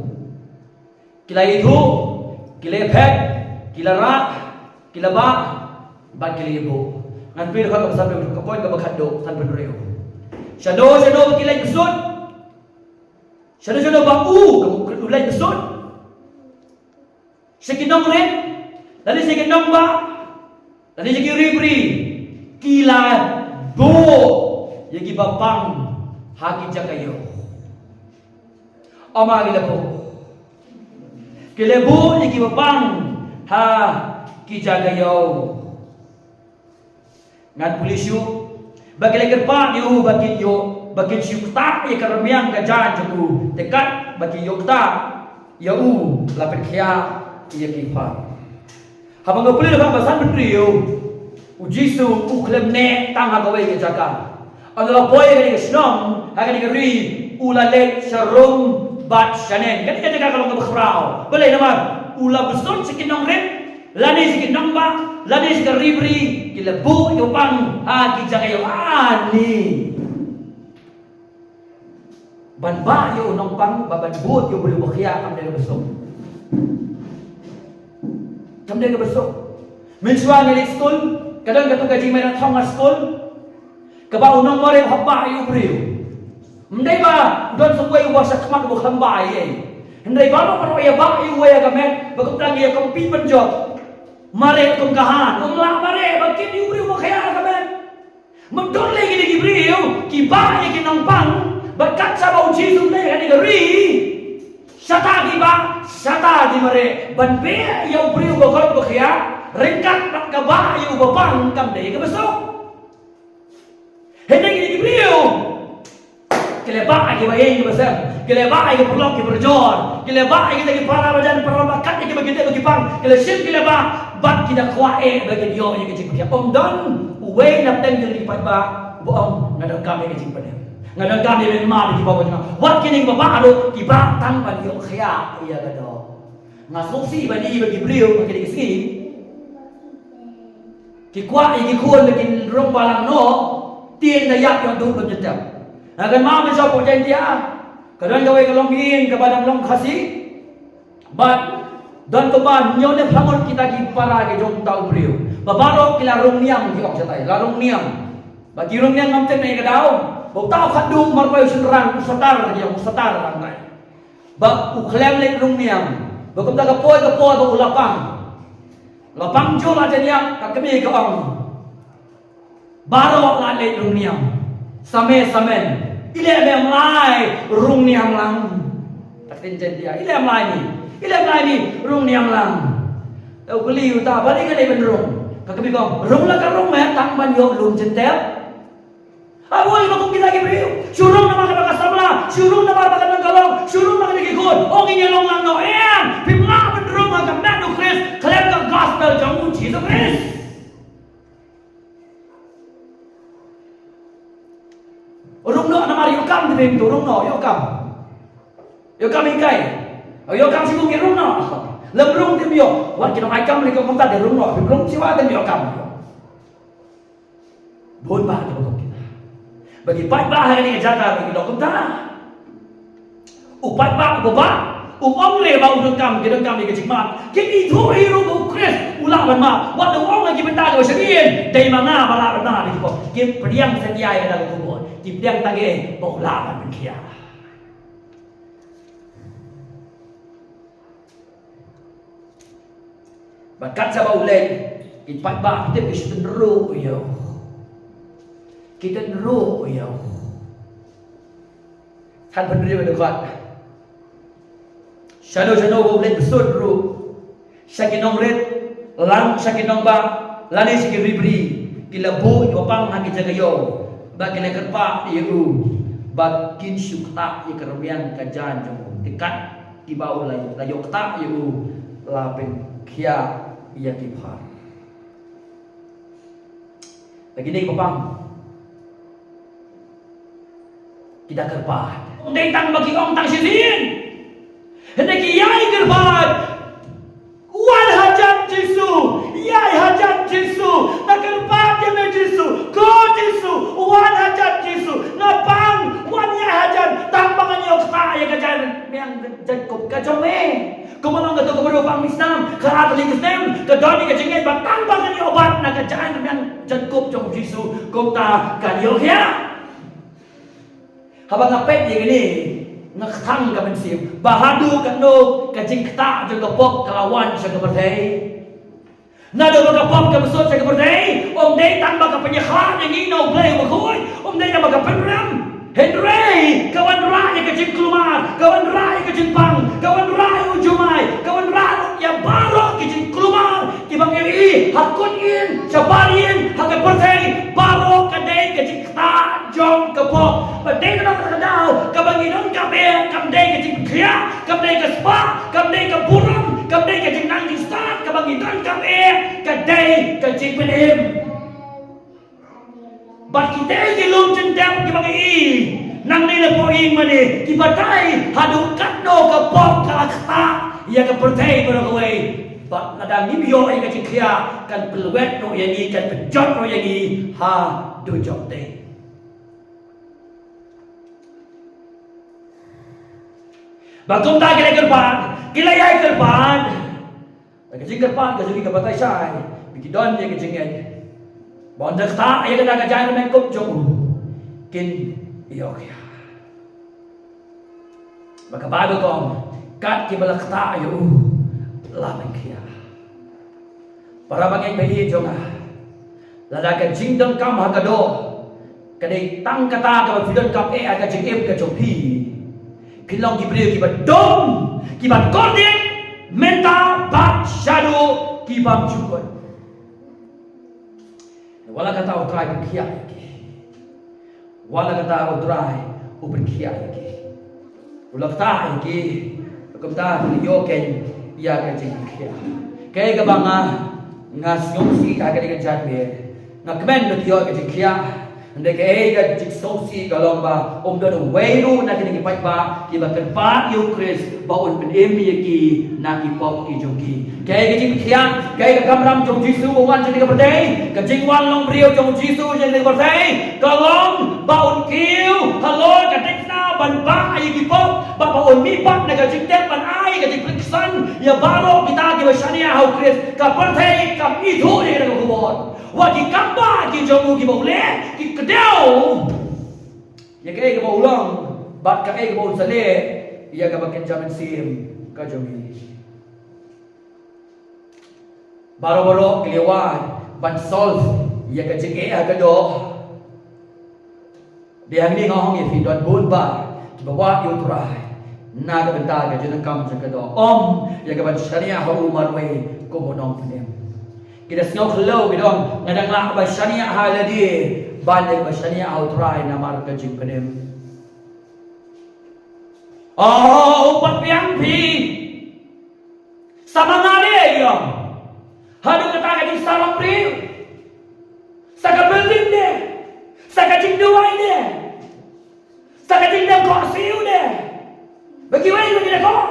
Ki la ithuh, ki la phet, ki la rah, ki la bah, bad ki la ïabuh. Ngan pule khot kaba sanphew, ka point kaba khatduh, sanphew hynriew. Shano shano ba ki leit bsut? Shano shano ba u, u leit bsut? Sha ki nongrit, lane sha ki nongbah, lane sha ki ribri, ki la buh ïa kiba pang ha ki jaka ïew. Ym, ki la buh, ki la buh ïa kiba pang ha ki jaka ïew. Ngan pule shuh ba ki la kyrpad ïa u ba kin ïoh, ba kin shu ktah ïa ka rmiang ka jaiñ jong u. Te katba ki ïoh ktah ïa u, la pynkhiah ïa ki phar. Haba nga pule lyngba ba sanphew hynriew, u Jisu u khlem neh tang ha kawei ka jaka. Ynda la poi ha kane ka shnong, ha kane ka ri, u la leit sharum bad shaneng. Kane ka jaka ka long kaba khraw. Balei? Namar u la bsut sha ki nongrit, lane sha ki nongbah, lane sha ka ribri, ki la buh ïa u pang ha ki jaka ïew. Ani ban bah ïa u nongpang bad ban bud ïa u briew bakhiah kam dei kaba suk. Kam dei kaba suk. Mynshuwa ngi leit skul, ka don katto ka jingmynthong ha skul, kaba u nongmareh u hap bah ïa u briew. Ym dei ba don sa uwei uba sha khmat uba khlem bah ïa u. Hynrei baroh baroh ïa bah ïa uwei ha ka met, ba kumta ngi ïa compete ban jop. Mareh kum ka han, ym lah mareh, ba kit ïa u briew bakhiah ha ka met. Mynta lei kine ki briew ki bah ïa ki nongpang, bad kat shaba u Jisu u leit ha kane ka ri, shata ki bah, shata ki mareh, ban beh ïa u briew bakot bakhiah, ryngkat bad ka bah ïa u bapang kam dei kaba suk. Hynrei kine ki briew ki la bah ïa kiba ïeit kiba sem, ki la bah ïa ki paralok ki parajor, ki la bah ïa kita ki para marjan para marbat kat ïa kiba ki dei ba ki pang, ki la shim ki la bah, bad ki da kwah eh ba kin ïoh ïa ka jingpynkhiah. Ym don uwei na pdeng jong ki paidbah uba ong nga donkam ïa ka jingpynim, nga donkam ïa ka jingmap ïa ki paidbah jong nga. Wat kine kiba bah ruh ki bah tang ban ïoh khiah ïa ka doh. Nga sngewsih ban ïohi ba ki briew ha kine ki sngi ki kwah ïa ki khun ba kin rung balang noh, tieng da ïap ïa u duh lum jyntep. Nga kynmaw mynshuwa pdeng Jaintia ka don kawei ka longïing kaba dang long Khasi. Bad don kumba hynñiew ne phra ngut kita ki para ki jong uta u briew. Ba baroh ki la rung niam ki ong shatai, la rung niam. Ba ki rung niam ngam tip na ïa ka daw ba uta u khatduh marwei u shynrang u satar, ïa u satar rangkai. Ba u khlem leit rung niam, Ba kumta ka poi ka poi ba u la pang. La pang jur la janiah ka kmie ka ong. Baroh la leit rung niam. Samen samen. I leh mem lai rung niam lang. Ka ktien Jaiñtia. I leh mem lai mi. I leh mem lai mi rung niam lang. Te u kylli uta balei ka leit ban rung. Ka kmie ka ong rung la ka rung me tang ban ïoh lum jingtep. Haba ïoh ba kum kita ki briew shu rung namar kata ka samla, shu rung namar kata ka long, shu rung namar kata ki khun. Ong ngin ïa long lang noh em. Phim lah ban rung ha ka met u Khrist khlem ka gospel jong u Jisu Khrist. Rung noh namar ïoh kam te phim tu rung noh ïoh kam. Ïoh kam hikai. Ïoh kam shibun ki rung noh. Lem rung te ym ïoh. Wat ki nong ai kam lei ka kumta te rung noh. Phim rung shiwa te ym ïoh kam. Bun bah kiba kum kita. Ba ki paidbah ha kane ka jaka ba ki long kumta. U paidbah uba bah u ong re ba u donkam, ki donkam ïa ka jingmap. Kim ithuh hi ruh ba u Khrist u lah ban map. Wat u ong ha ki bynta kiba shadien dei ma nga ba lah ban map ïa ki pop. Kim pdiang satia ïa kata ka khubor. Kim pdiang tang ïa ba u lah ban pynkhiah. Bad kat shaba u leit, ki paidbah ki tip ki shah tynruh ïa u. Ki tynruh ïa u. Than pynriew ïa u dkhot. Shano shano ba u leit bsut ruh, sha ki nongrit, lang sha ki nongbah, lane sha ki ri bri, ki la buh ïa u ba pang ha ki jaka ïew, bad ki la kyrpad ïa u ba kin shu ktah ïa ka rmiang ka jaiñ jong u. Te kat kiba u la, la ïoh ktah ïa u la pynkhiah ïa ki phar. Lagi dei ba pang ki da kyrpad. Ym dei tang ba ki ong tang shisien. Hynrei ki ïai kyrpad. Wan hajan Jisu, ïai hajan Jisu, nga kyrpad ïa me Jisu, ko Jisu, wan hajan Jisu, nga pang, wan ïai hajan, tang ba ngan ïoh ktah ïa ka jaiñ rmiang jaiñkup ka jong me. Kumba long kato ka briew pang misnam, ka ar tylli ki snem, ka don ïa ka jingngeit ba tang ba ngan ïoh bat na ka jaiñ rmiang jaiñkup jong u Jisu, kumta kan ïoh ïa. Haba nga peit ïa kine, nga kthang ka mynsiem ba haduh katno ka jingktah jong ka pop ka la wan sha ka pyrthei. Naduh ba ka pop ka bsut sha ka pyrthei, ym dei tang ba ka pynïakhlad ïa ngi na U Blei Bakhuid, ym dei tang ba ka pynrem. Hynrei ka wanrah ïa ka jingkulmar, ka wanrah ïa ka jingpang, ka wanrah ïa u jumai, ka wanrah ïa baroh ki jingkulmar kiba ngi ïohi ha kut ïing, shabar ïing, ha ka pyrthei baroh ka dei ka jingktah jong ka pop. Ba dei na kata ka daw kaba ngi donkam eh kam dei ka jingpynkhiah, kam dei ka spah, kam dei ka burom, kam dei ka jingnang jingstad, kaba ngi donkam eh ka dei ka jingpynim. Bad kita ki lum jingtep kiba ngi i nangne na pdeng ïing mane ki batai haduh katno ka pop ka la ktah ïa ka pyrthei baroh kawei. Bad lada ngim ïoh ïa ka jingkhiah kan pynlwet noh ïa ngi, kan pynjot noh ïa ngi ha dujok te. Ba kumta ki la kyrpad, ki la ïai kyrpad. Ka jingkyrpad ka jong ki ka batai shai ba ki don ïa ka jingngeit ba ynda ktah ïa kata ka jaiñ rmiang jaiñkup jong u kin ïoh khiah. Ba ka Baibl ka ong kat kiba la ktah ïa u la pynkhiah. Para bangeit ba ïeit jong nga, lada ka jingdonkam ha ka doh ka dei tang kata kaba phi donkam eh ha ka jingim ka jong phi, phin long ki briew kiba dum, kiba kordit mynta bad shaduh ki bymjukut. Wat la kata U Trai pynkhiah ïa ki. Wat la kata U Trai u pynkhiah ïa ki. U la ktah ïa ki. Kumta phin ïoh kein ïa ka jingkhiah. Kaei kaba nga, nga sngewsih ha kane ka jingmut. Nga kmen ba ki ïoh ka jingkhiah. Hynrei kaei ka jingsngewsih ka long ba ym don uwei ruh na kine ki paidbah kiba kyrpad ïa U Khrist ba un pynim ïa ki na ki pop ki jong ki. Kaei ka jingpynkhiah, kaei ka kamram jong U Jisu ba u wan sha kane ka pyrthei, ka jingwan long briew jong U Jisu sha kane ka pyrthei ka long ba un kiew halor ka dikna ban bah ïa ki pop, ba, ba un mihpat na ka jingtep ban ai ka jingpynksan ïa baroh kita kiba shaniah ha U Khrist. Ka pyrthei kam ithuh ïa kata ka khubor. Wat ki kam bah ki jong u kiba u leh ki kdew ïa kaei kaba u long bad kaei kaba un sa leh ïa kaba kynja mynsiem ka jong ngi. Baroh baroh ki la wad ban solve ïa ka jingeh ha ka doh. Dei hangne nga ong ïa phi don bun bah kiba wad ïa U Trai na ka bynta ka jingdonkam jong ka doh. Ym ïa ka ban shaniah ha u marwei kum u nongpynim. Ki da sngew khlaw ki da ong nga dang lah ban shaniah ha lade ban ïa ka ban shaniah ha U Trai namar ka jingpynim. Oh, u pat biang phi. Sa ma nga de ïa. Haduh kata ka jingsarong briew. Sa ka building de. Sa ka jingduwai de. Sa ka jingdem khohsiew de. Ba kiwei ba ki da khoh.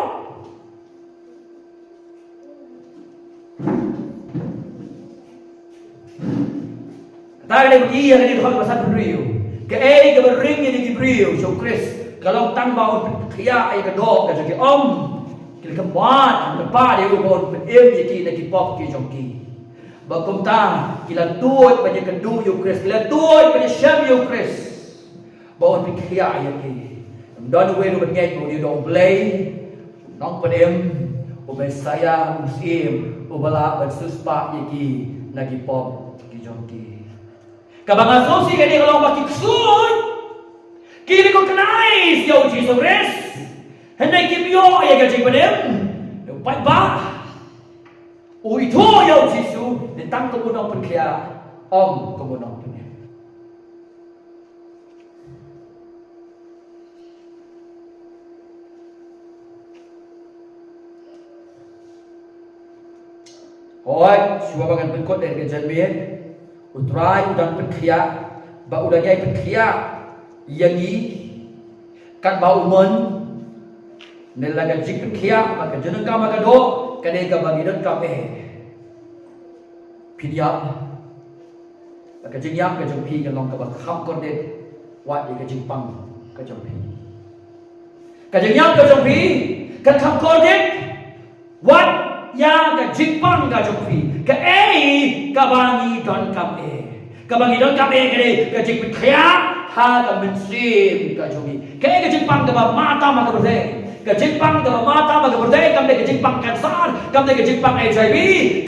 Kata ka dei ba ki ïa ka dei ba san briew. Kaei kaba ring ïa ki briew sha U Khrist ka long tang ba un pynkhiah ïa ka doh ka jong ki, ym. Ki la kynmaw, ki la kynmaw ïa u ba un pynim ïa ki na ki pop ki jong ki. Ba kumta ki la tuid ban ïakynduh ïa U Khrist, ki la tuid ban ïashem ïa U Khrist. Ba un pynkhiah ïa ki. Ym don uwei ruh ban ngeit ba u dei u Nongblei, Nongpynim, u Messaïah, u Syiem, uba lah ban siewspah ïa ki na ki pop ki jong ki. Kaba nga sngewsih ka dei ka long ba ki ksuid ki recognize ïa U Jisu Khrist. Hynrei kim ïoh ïa ka jingpynim. Ïa u paidbah u ithuh ïa U Jisu ne tang kum u nongpynkhiah, ym kum u nongpynim. Hooid, shuwa ba ngan pynkut ïa ka jingmut, U Trai u dang pynkhiah, ba u dang ïai pynkhiah ïa ngi, katba u mon, ne la ka jingpynkhiah, ba ka jingdonkam ka doh, ka dei kaba ngi donkam eh. Phi ïap. Ka jingïap ka jong phi kan long kaba kham kordit wat ïa ka jingpang ka jong phi. Ka jingïap ka jong phi kan kham kordit wat ïa ka jingpang ka jong phi. Kaei kaba ngi donkam eh. Kaba ngi donkam eh ka dei ka jingpynkhiah ha ka mynsiem ka jong ngi. Kaei ka jingpang kaba matam ha ka pyrthei? Ka jingpang kaba matam ha ka pyrthei kam dei ka jingpang cancer, kam dei ka jingpang H I V,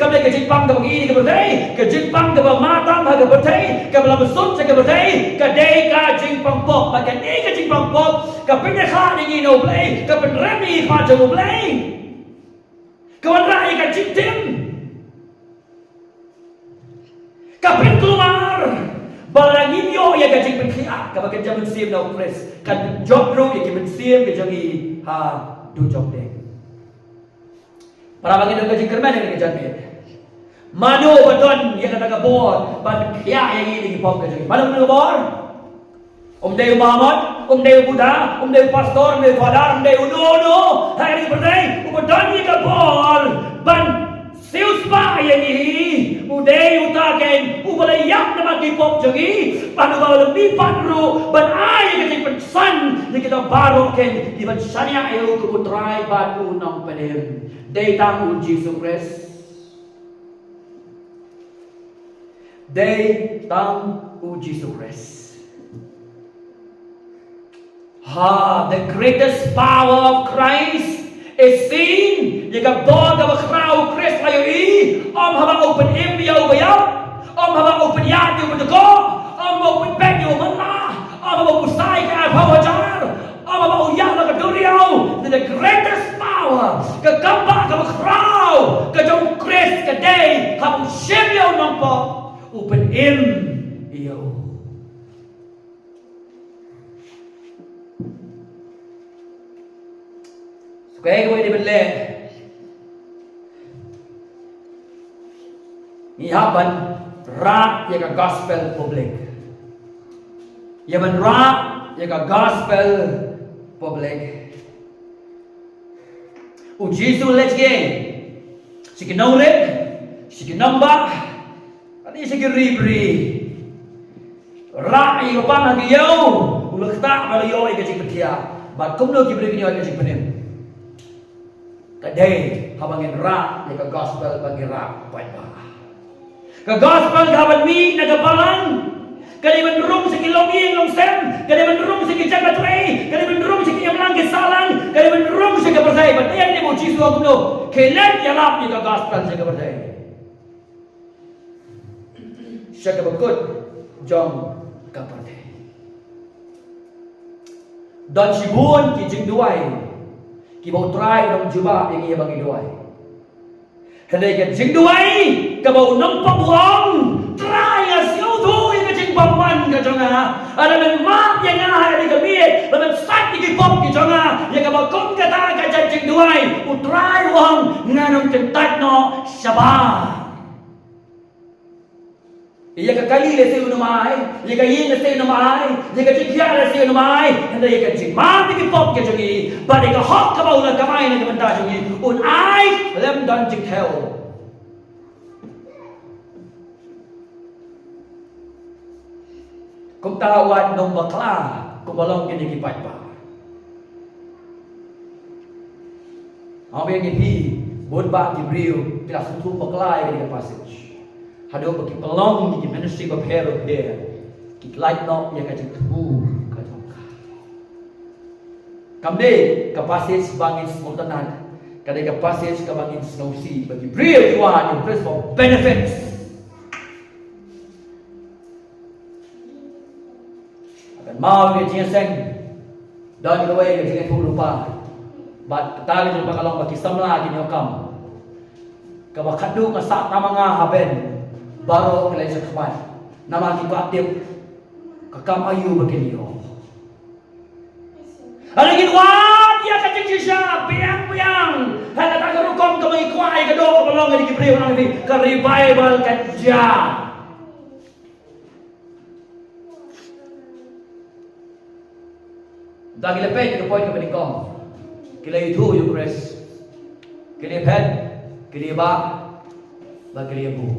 kam dei ka jingpang kaba ngi ïohi ha ka pyrthei. Ka jingpang kaba matam ha ka pyrthei, kaba la mynsiem sha ka pyrthei, ka dei ka jingpang pop. Bad kane ka jingpang pop ka pynïakhun ïa ngi na U Blei, ka pynrem ïa ngi ha khmat jong U Blei, ka wanrah ïa ka jingtim. Ka pynkulmar ba la ngim ïoh ïa ka jingpynkhiah kaba kynja mynsiem na U Khrist, kan pynjot ruh ïa ki mynsiem ki jong ngi ha dujok deng. Para bangeit, don ka jingkyrmen ha kane ka janmiet. Mano ba don ïa kata ka bor ban pynkhiah ïa ngi na ki pop ka jong ngi? Mano ba don ka bor? Um dei u Muhammad, um dei u Buddha, um dei u pastor, um dei u father, um dei uno uno ha kane ka pyrthei uba don ïa ka bor ban siewspah ïa ngi. U dei uta keiñ uba la ïap namar ki pop jong ngi, bad uba la mihpat ruh ban ai ïa ka jingpynsan ïa kita baroh keiñ kiban shaniah ïa u kum u Trai bad u Nongpynim. Dei tang u Jisu Khrist. Dei tang u Jisu Khrist. Ha, the greatest power of Christ is seen. Ïa ka bor kaba khraw u Khrist la ïohi, ym haba u pynim ïa uba ïap, ym haba u pynïaid ïa uba dkoh, ym haba u pynbeit ïa uba manlah, ym haba u buhsai ka arphew hajar, ym haba u ïaid la ka duriaw. The greatest power, ka kam bah kaba khraw ka jong u Khrist ka dei haba u shim ïa u nongpop, u pynim ïa u. Kaei kaba ngi dei ban leh? Ngi hap ban rah ïa ka gospel public. Ïa ban rah ïa ka gospel public. U Jisu u leit sha ki nongrit, sha ki nongbah, lane sha ki ri bri. Rah ïa ka bang ha ki ïew, u la ktah ba la ïoh ïa ka jingpynkhiah. Bad kumno ki briew kin ïoh ïa ka jingpynim? Ka dei haba ngin rah ïa ka gospel ba ngi rah paidbah. Ka gospel ka hap ban mih na ka balang. Ka dei ban rung sha ki longïing longsem, ka dei ban rung sha ki jaka trei, ka dei ban rung sha ki imlang ki sahlang, ka dei ban rung sha ka pyrthei. Bad ïa kane ba u Jisu u ong kumno? Khie leit ïalap ïa ka gospel sha ka pyrthei. sha kaba kut jong ka pyrthei. Don shibun ki jingduwai kiba U Trai u nongjubab ïa ngi haba ngi duwai. Hynrei ka jingduwai kaba u nongpop u ong, Trai, nga sngewthuh ïa ka jingbymman ka jong nga. Lada men map ïa nga ha kane ka miet, lada men sait ïa ki pop ki jong nga, ïa kaba kum kata ka jait jingduwai, U Trai u ong, ngan ym kyntait noh shabar. Ïa ka kali lehse un ym ai, ïa ka ïing lehse un ym ai, ïa ka jingkhiah lehse un ym ai, hynrei ïa ka jingmap ïa ki pop ki jong ngi, bad ïa ka hok kaba u la kamai na ka bynta jong ngi, un ai khlem don jingthew. Kumta wat nongbakla, kumba long kine ki paidbah. Nga ong ïa phi, bun bah ki briew ki la sngewthuh bakla ïa kane ka passage. Haduh ba ki pynlong ïa ki ministry bapher bapher, ki lait noh ïa ka jingthmu ka jong ka. Kam dei ka passage ba ngin sngewtynnat, ka dei ka passage kaba ngin sngewsih ba ki briew ki wad ïa U Khrist for benefits. Kynmaw ïa ka jingïaseng, don kawei ka jingïathuhlypa. Bad kata ka jingïathuhlypa ka long ba ki samla ki ñiewkam. Kaba khadduh nga sah tang ma nga ha bench, baroh ki leit sha khmat. Namar ki kwah tip ka kam aïu ba kin ïoh. Hynrei ngin wad ïa ka jingshisha biang biang ha kata ka rukom kaba ngi kwah ïa ka doh kaba long ïa ki briew, nang ïa ka revival kan jia. Te ki la peit ka point kaba nyngkong. Ki la ïathuh ïa U Khrist. Ki la peit, ki la bah, bad ki la buh.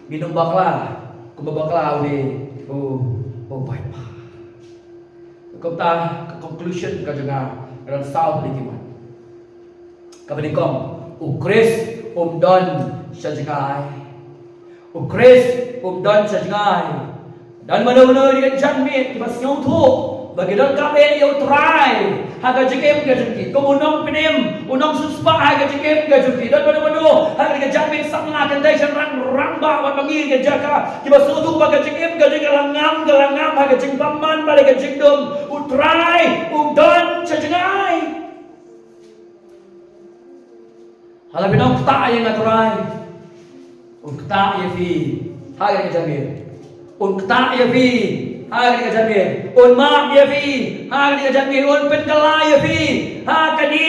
Ngin ym bakla kumba bakla une u, u paidbah. Kumta ka conclusion ka jong nga, ka don saw tylli ki mat. Kaba nyngkong, U Khrist um don sha jngai. U Khrist um don sha jngai. Don mano mano ki janmiet kiba sngewthuh ba ki donkam ïa U Trai ha ka jingim ka jong ki. Kum u nongpynim, u nongsiewspah ha ka jingim ka jong ki. Don mano mano ha ka janmiet samla kynthei shynrang rangbah wat ba ngi ka jaka kiba sngewthuh ba ka jingim ka jong ki ka la ngam, ka la ngam ha ka jingbymman bad ka jingdum. U Trai um don sha jngai. Hala phi nang ktah ïa nga Trai. Un ktah ïa phi ha kane ka janmiet. Un ktah ïa phi ha kane ka janmiet. Un map ïa phi ha kane ka janmiet. Un pynkylla ïa phi ha kane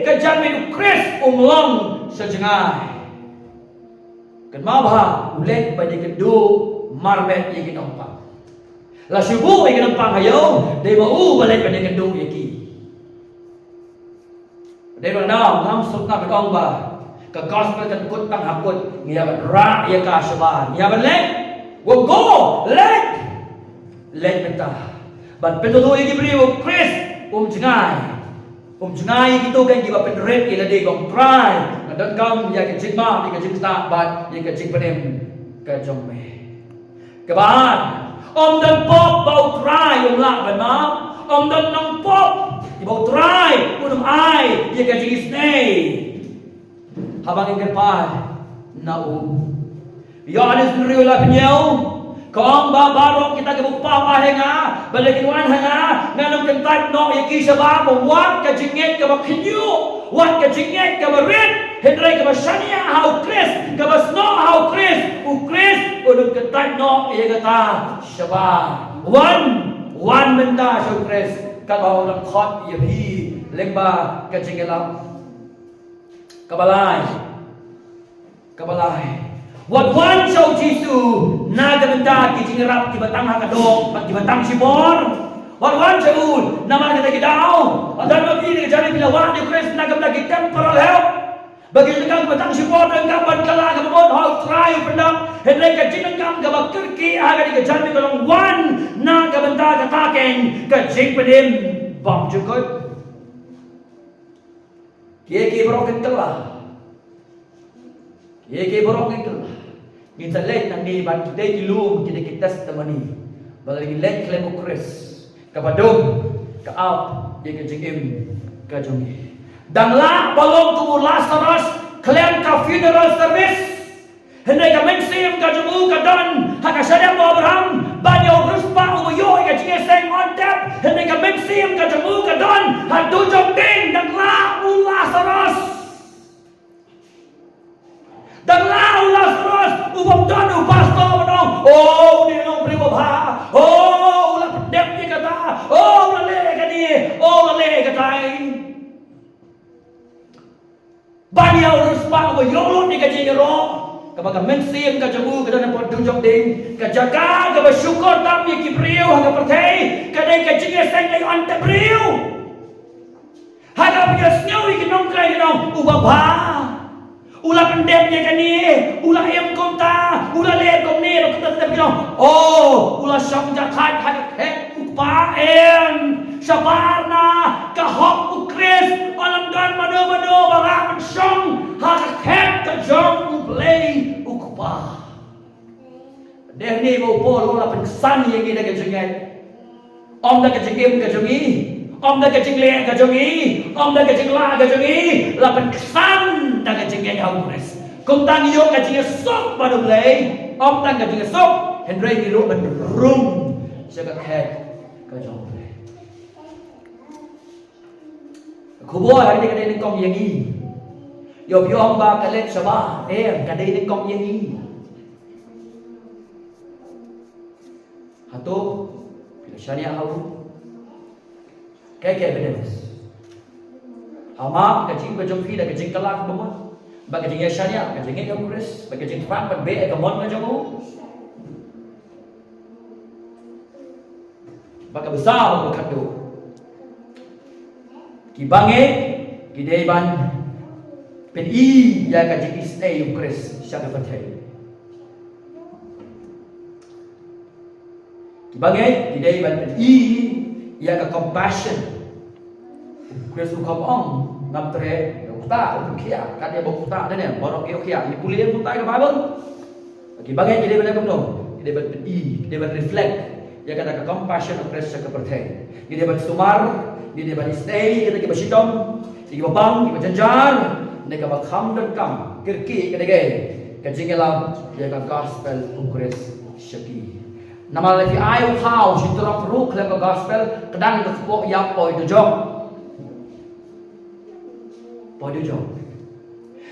ka janmiet. U Khrist um long sha jngai. Kynmaw ba u leit ban ïakynduh marmet ïa ki nongpang. La shu buh ïa ki nongpang ha ïew, dei ma u ba leit ban ïakynduh ïa ki. Dei ba na ngam suk na ba ong ba ka gospel kan kut tang ha kut, ngi ïa ban rah ïa ka shabar, ngi ïa ban leit. Wa go, leit. Leit mynta. Ban pynduh ïa ki briew, U Khrist um jngai. Um jngai ïa kito kiba pynrit ïa lade, ong Trai, nga donkam ïa ka jingmap, ïa ka jingktah bad ïa ka jingpynim ka jong me. Kaba ar, ym don pop ba U Trai um lah ban map, ym don nongpop ba U Trai un ym ai ïa ka jingisynei. Haba ngi kyrpad na u, Ïoannis hynriew laiphew hynñiew ka ong ba baroh kita kiba u Kpa u ai ha nga, ba lada kin wan ha nga, ngan ym kyntait noh ïa ki shabar. Ba wat ka jingngeit kaba khynñiuh, wat ka jingngeit kaba rit, hynrei kaba shaniah ha U Khrist, kaba snoh ha U Khrist, U Khrist un ym kyntait noh ïa kata shabar. Wan, wan mynta sha U Khrist, katba u dang khot ïa phi lyngba ka jingïalap. Kaba lai. Kaba lai. Wat wan sha U Jisu na ka bynta ki jingïarap kiba tang ha ka doh bad kiba tang shipor. Wat wan sha u namar kata ki daw. Lada ma phi na ka jingim phi la wad ïa U Khrist na ka bynta ki temporal help, ba ki jingdonkam kiba tang shipor, donkam ban kylla kaba mut, ha U Trai u pyndap. Hynrei ka jingdonkam kaba kyrkieh ha kane ka jingim ka long wan na ka bynta kata keiñ, ka jingpynim bymjukut. Kiei kiei baroh kin kylla. Kiei kiei baroh kin kylla. Ngin sa leit nangne bad kita ki lum, kita ki testimony. Ba lada ngin leit khlem U Khrist, kaba dum ka ap ïa ka jingim ka jong ngi. Dang lah ba long kum u Lazarus khlem ka funeral service. Hynrei ka mynsiem ka jong u ka don ha ka shadem u Abraham ban ïa u riewspah uba ïoh ïa ka jingïaseng on tep. Hynrei ka mynsiem ka jong u ka don ha dujok ding. Dang lah u Lasaros. Dang lah u Lasaros, u bym don u pastor ba ong, "Oh, une u long briew babha. Oh, u la pyndep ïa kata. Oh, u la leh kane. Oh, u la leh katai." Ban ïa u riewspah uba ïoh lut ïa ka jingïaroh, kaba ka mynsiem ka jong u ka don hapoh dujok ding. Ka jaka kaba shukor tam ïa ki briew ha ka pyrthei ka dei ka jingïaseng leh on tep briew. Ha kaba ki la sngew ïa ki nongkren ki ong, "U babha. U la pyndep ïa kane, u la im kumta, u la leh kumne, u la kumta, kumta, kumta." Oh, u la shong jahthait ha ka khet u Kpa, em. Shabar na ka hok u Khrist, ym don mano mano ba lah ban shong ha ka khet ka jong U Blei u Kpa. Dei ne ba u Paul u la pynksan ïa ngi da ka jingngeit. Ym da ka jingim ka jong ngi, ym da ka jingleh ka jong ngi, ym da ka jinglah ka jong ngi, la pynksan da ka jingngeit ha u Khrist. Kumta ngi ïoh ka jingïasuk bad U Blei, ym tang ka jingïasuk, hynrei ngi ruh ban rung sha ka khet ka jong U Blei. Ka khubor ha kane ka dei nyngkong ïa ngi. Ïoh ïoh ba ka leit shabar, eh, ka dei nyngkong ïa ngi. Hato phi la shaniah ha u? Kaei ka evidence? Ha ma ka jingim ka jong phi da ka jingkylla kaba mut, ba ka jingïashaniah, ka jingngeit ha u Khrist, ba ka jingthrang ban beh ïa ka mon ka jong u? Ba ka bsa ba ka khatduh. Kiba ngeit ki dei ban pyni ïa ka jingisynei u Khrist sha ka pyrthei. Kiba ngeit ki dei ban pyni ïa ka compassion. U Khrist u kham ong, ngam treh da u ktah, u khia, kat ïa ba u ktah ne, baroh ki ïoh khia. Ngi pule ïa kumta ka Baibl. Kiba ngeit ki dei ban ïa kumno, ki dei ban pyni, ki dei ban reflect ïa kata ka compassion of Christ sha ka pyrthei. Ki dei ban sumar, ki dei ban isynei ïa kita kiba shitom, ïa kiba pang, kiba jynjar, ne kaba kham donkam, kyrkieh ïa ka dei ka jingïalap ïa ka gospel u Khrist sha ki. Namar lada phi ai u khaw shi trok ruh khlem ka gospel, ka dang ka kpoh ïap poi dujok. Poi dujok.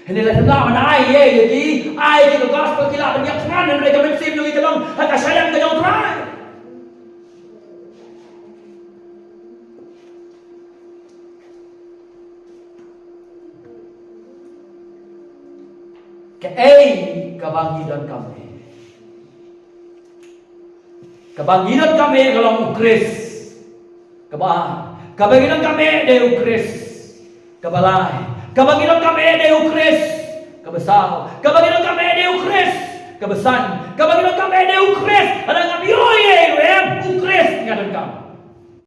Hynrei lada phim lah ban ai ïa ki, ai ïa ki ka gospel, ki lah ban ïap thngan, hynrei ka mynsiem jong ki ka long ha ka shadem ka jong U Trai. Kaei kaba ngi donkam eh? Kaba ngi donkam eh ka long u Khrist. Kaba, kaba ngi donkam eh dei u Khrist. Kaba lai, kaba ngi donkam eh dei u Khrist. Kaba saw, kaba ngi donkam eh dei u Khrist. Kaba san, kaba ngi donkam eh dei u Khrist. Lada ngam ïoh ïa u, em, u Khrist nga donkam.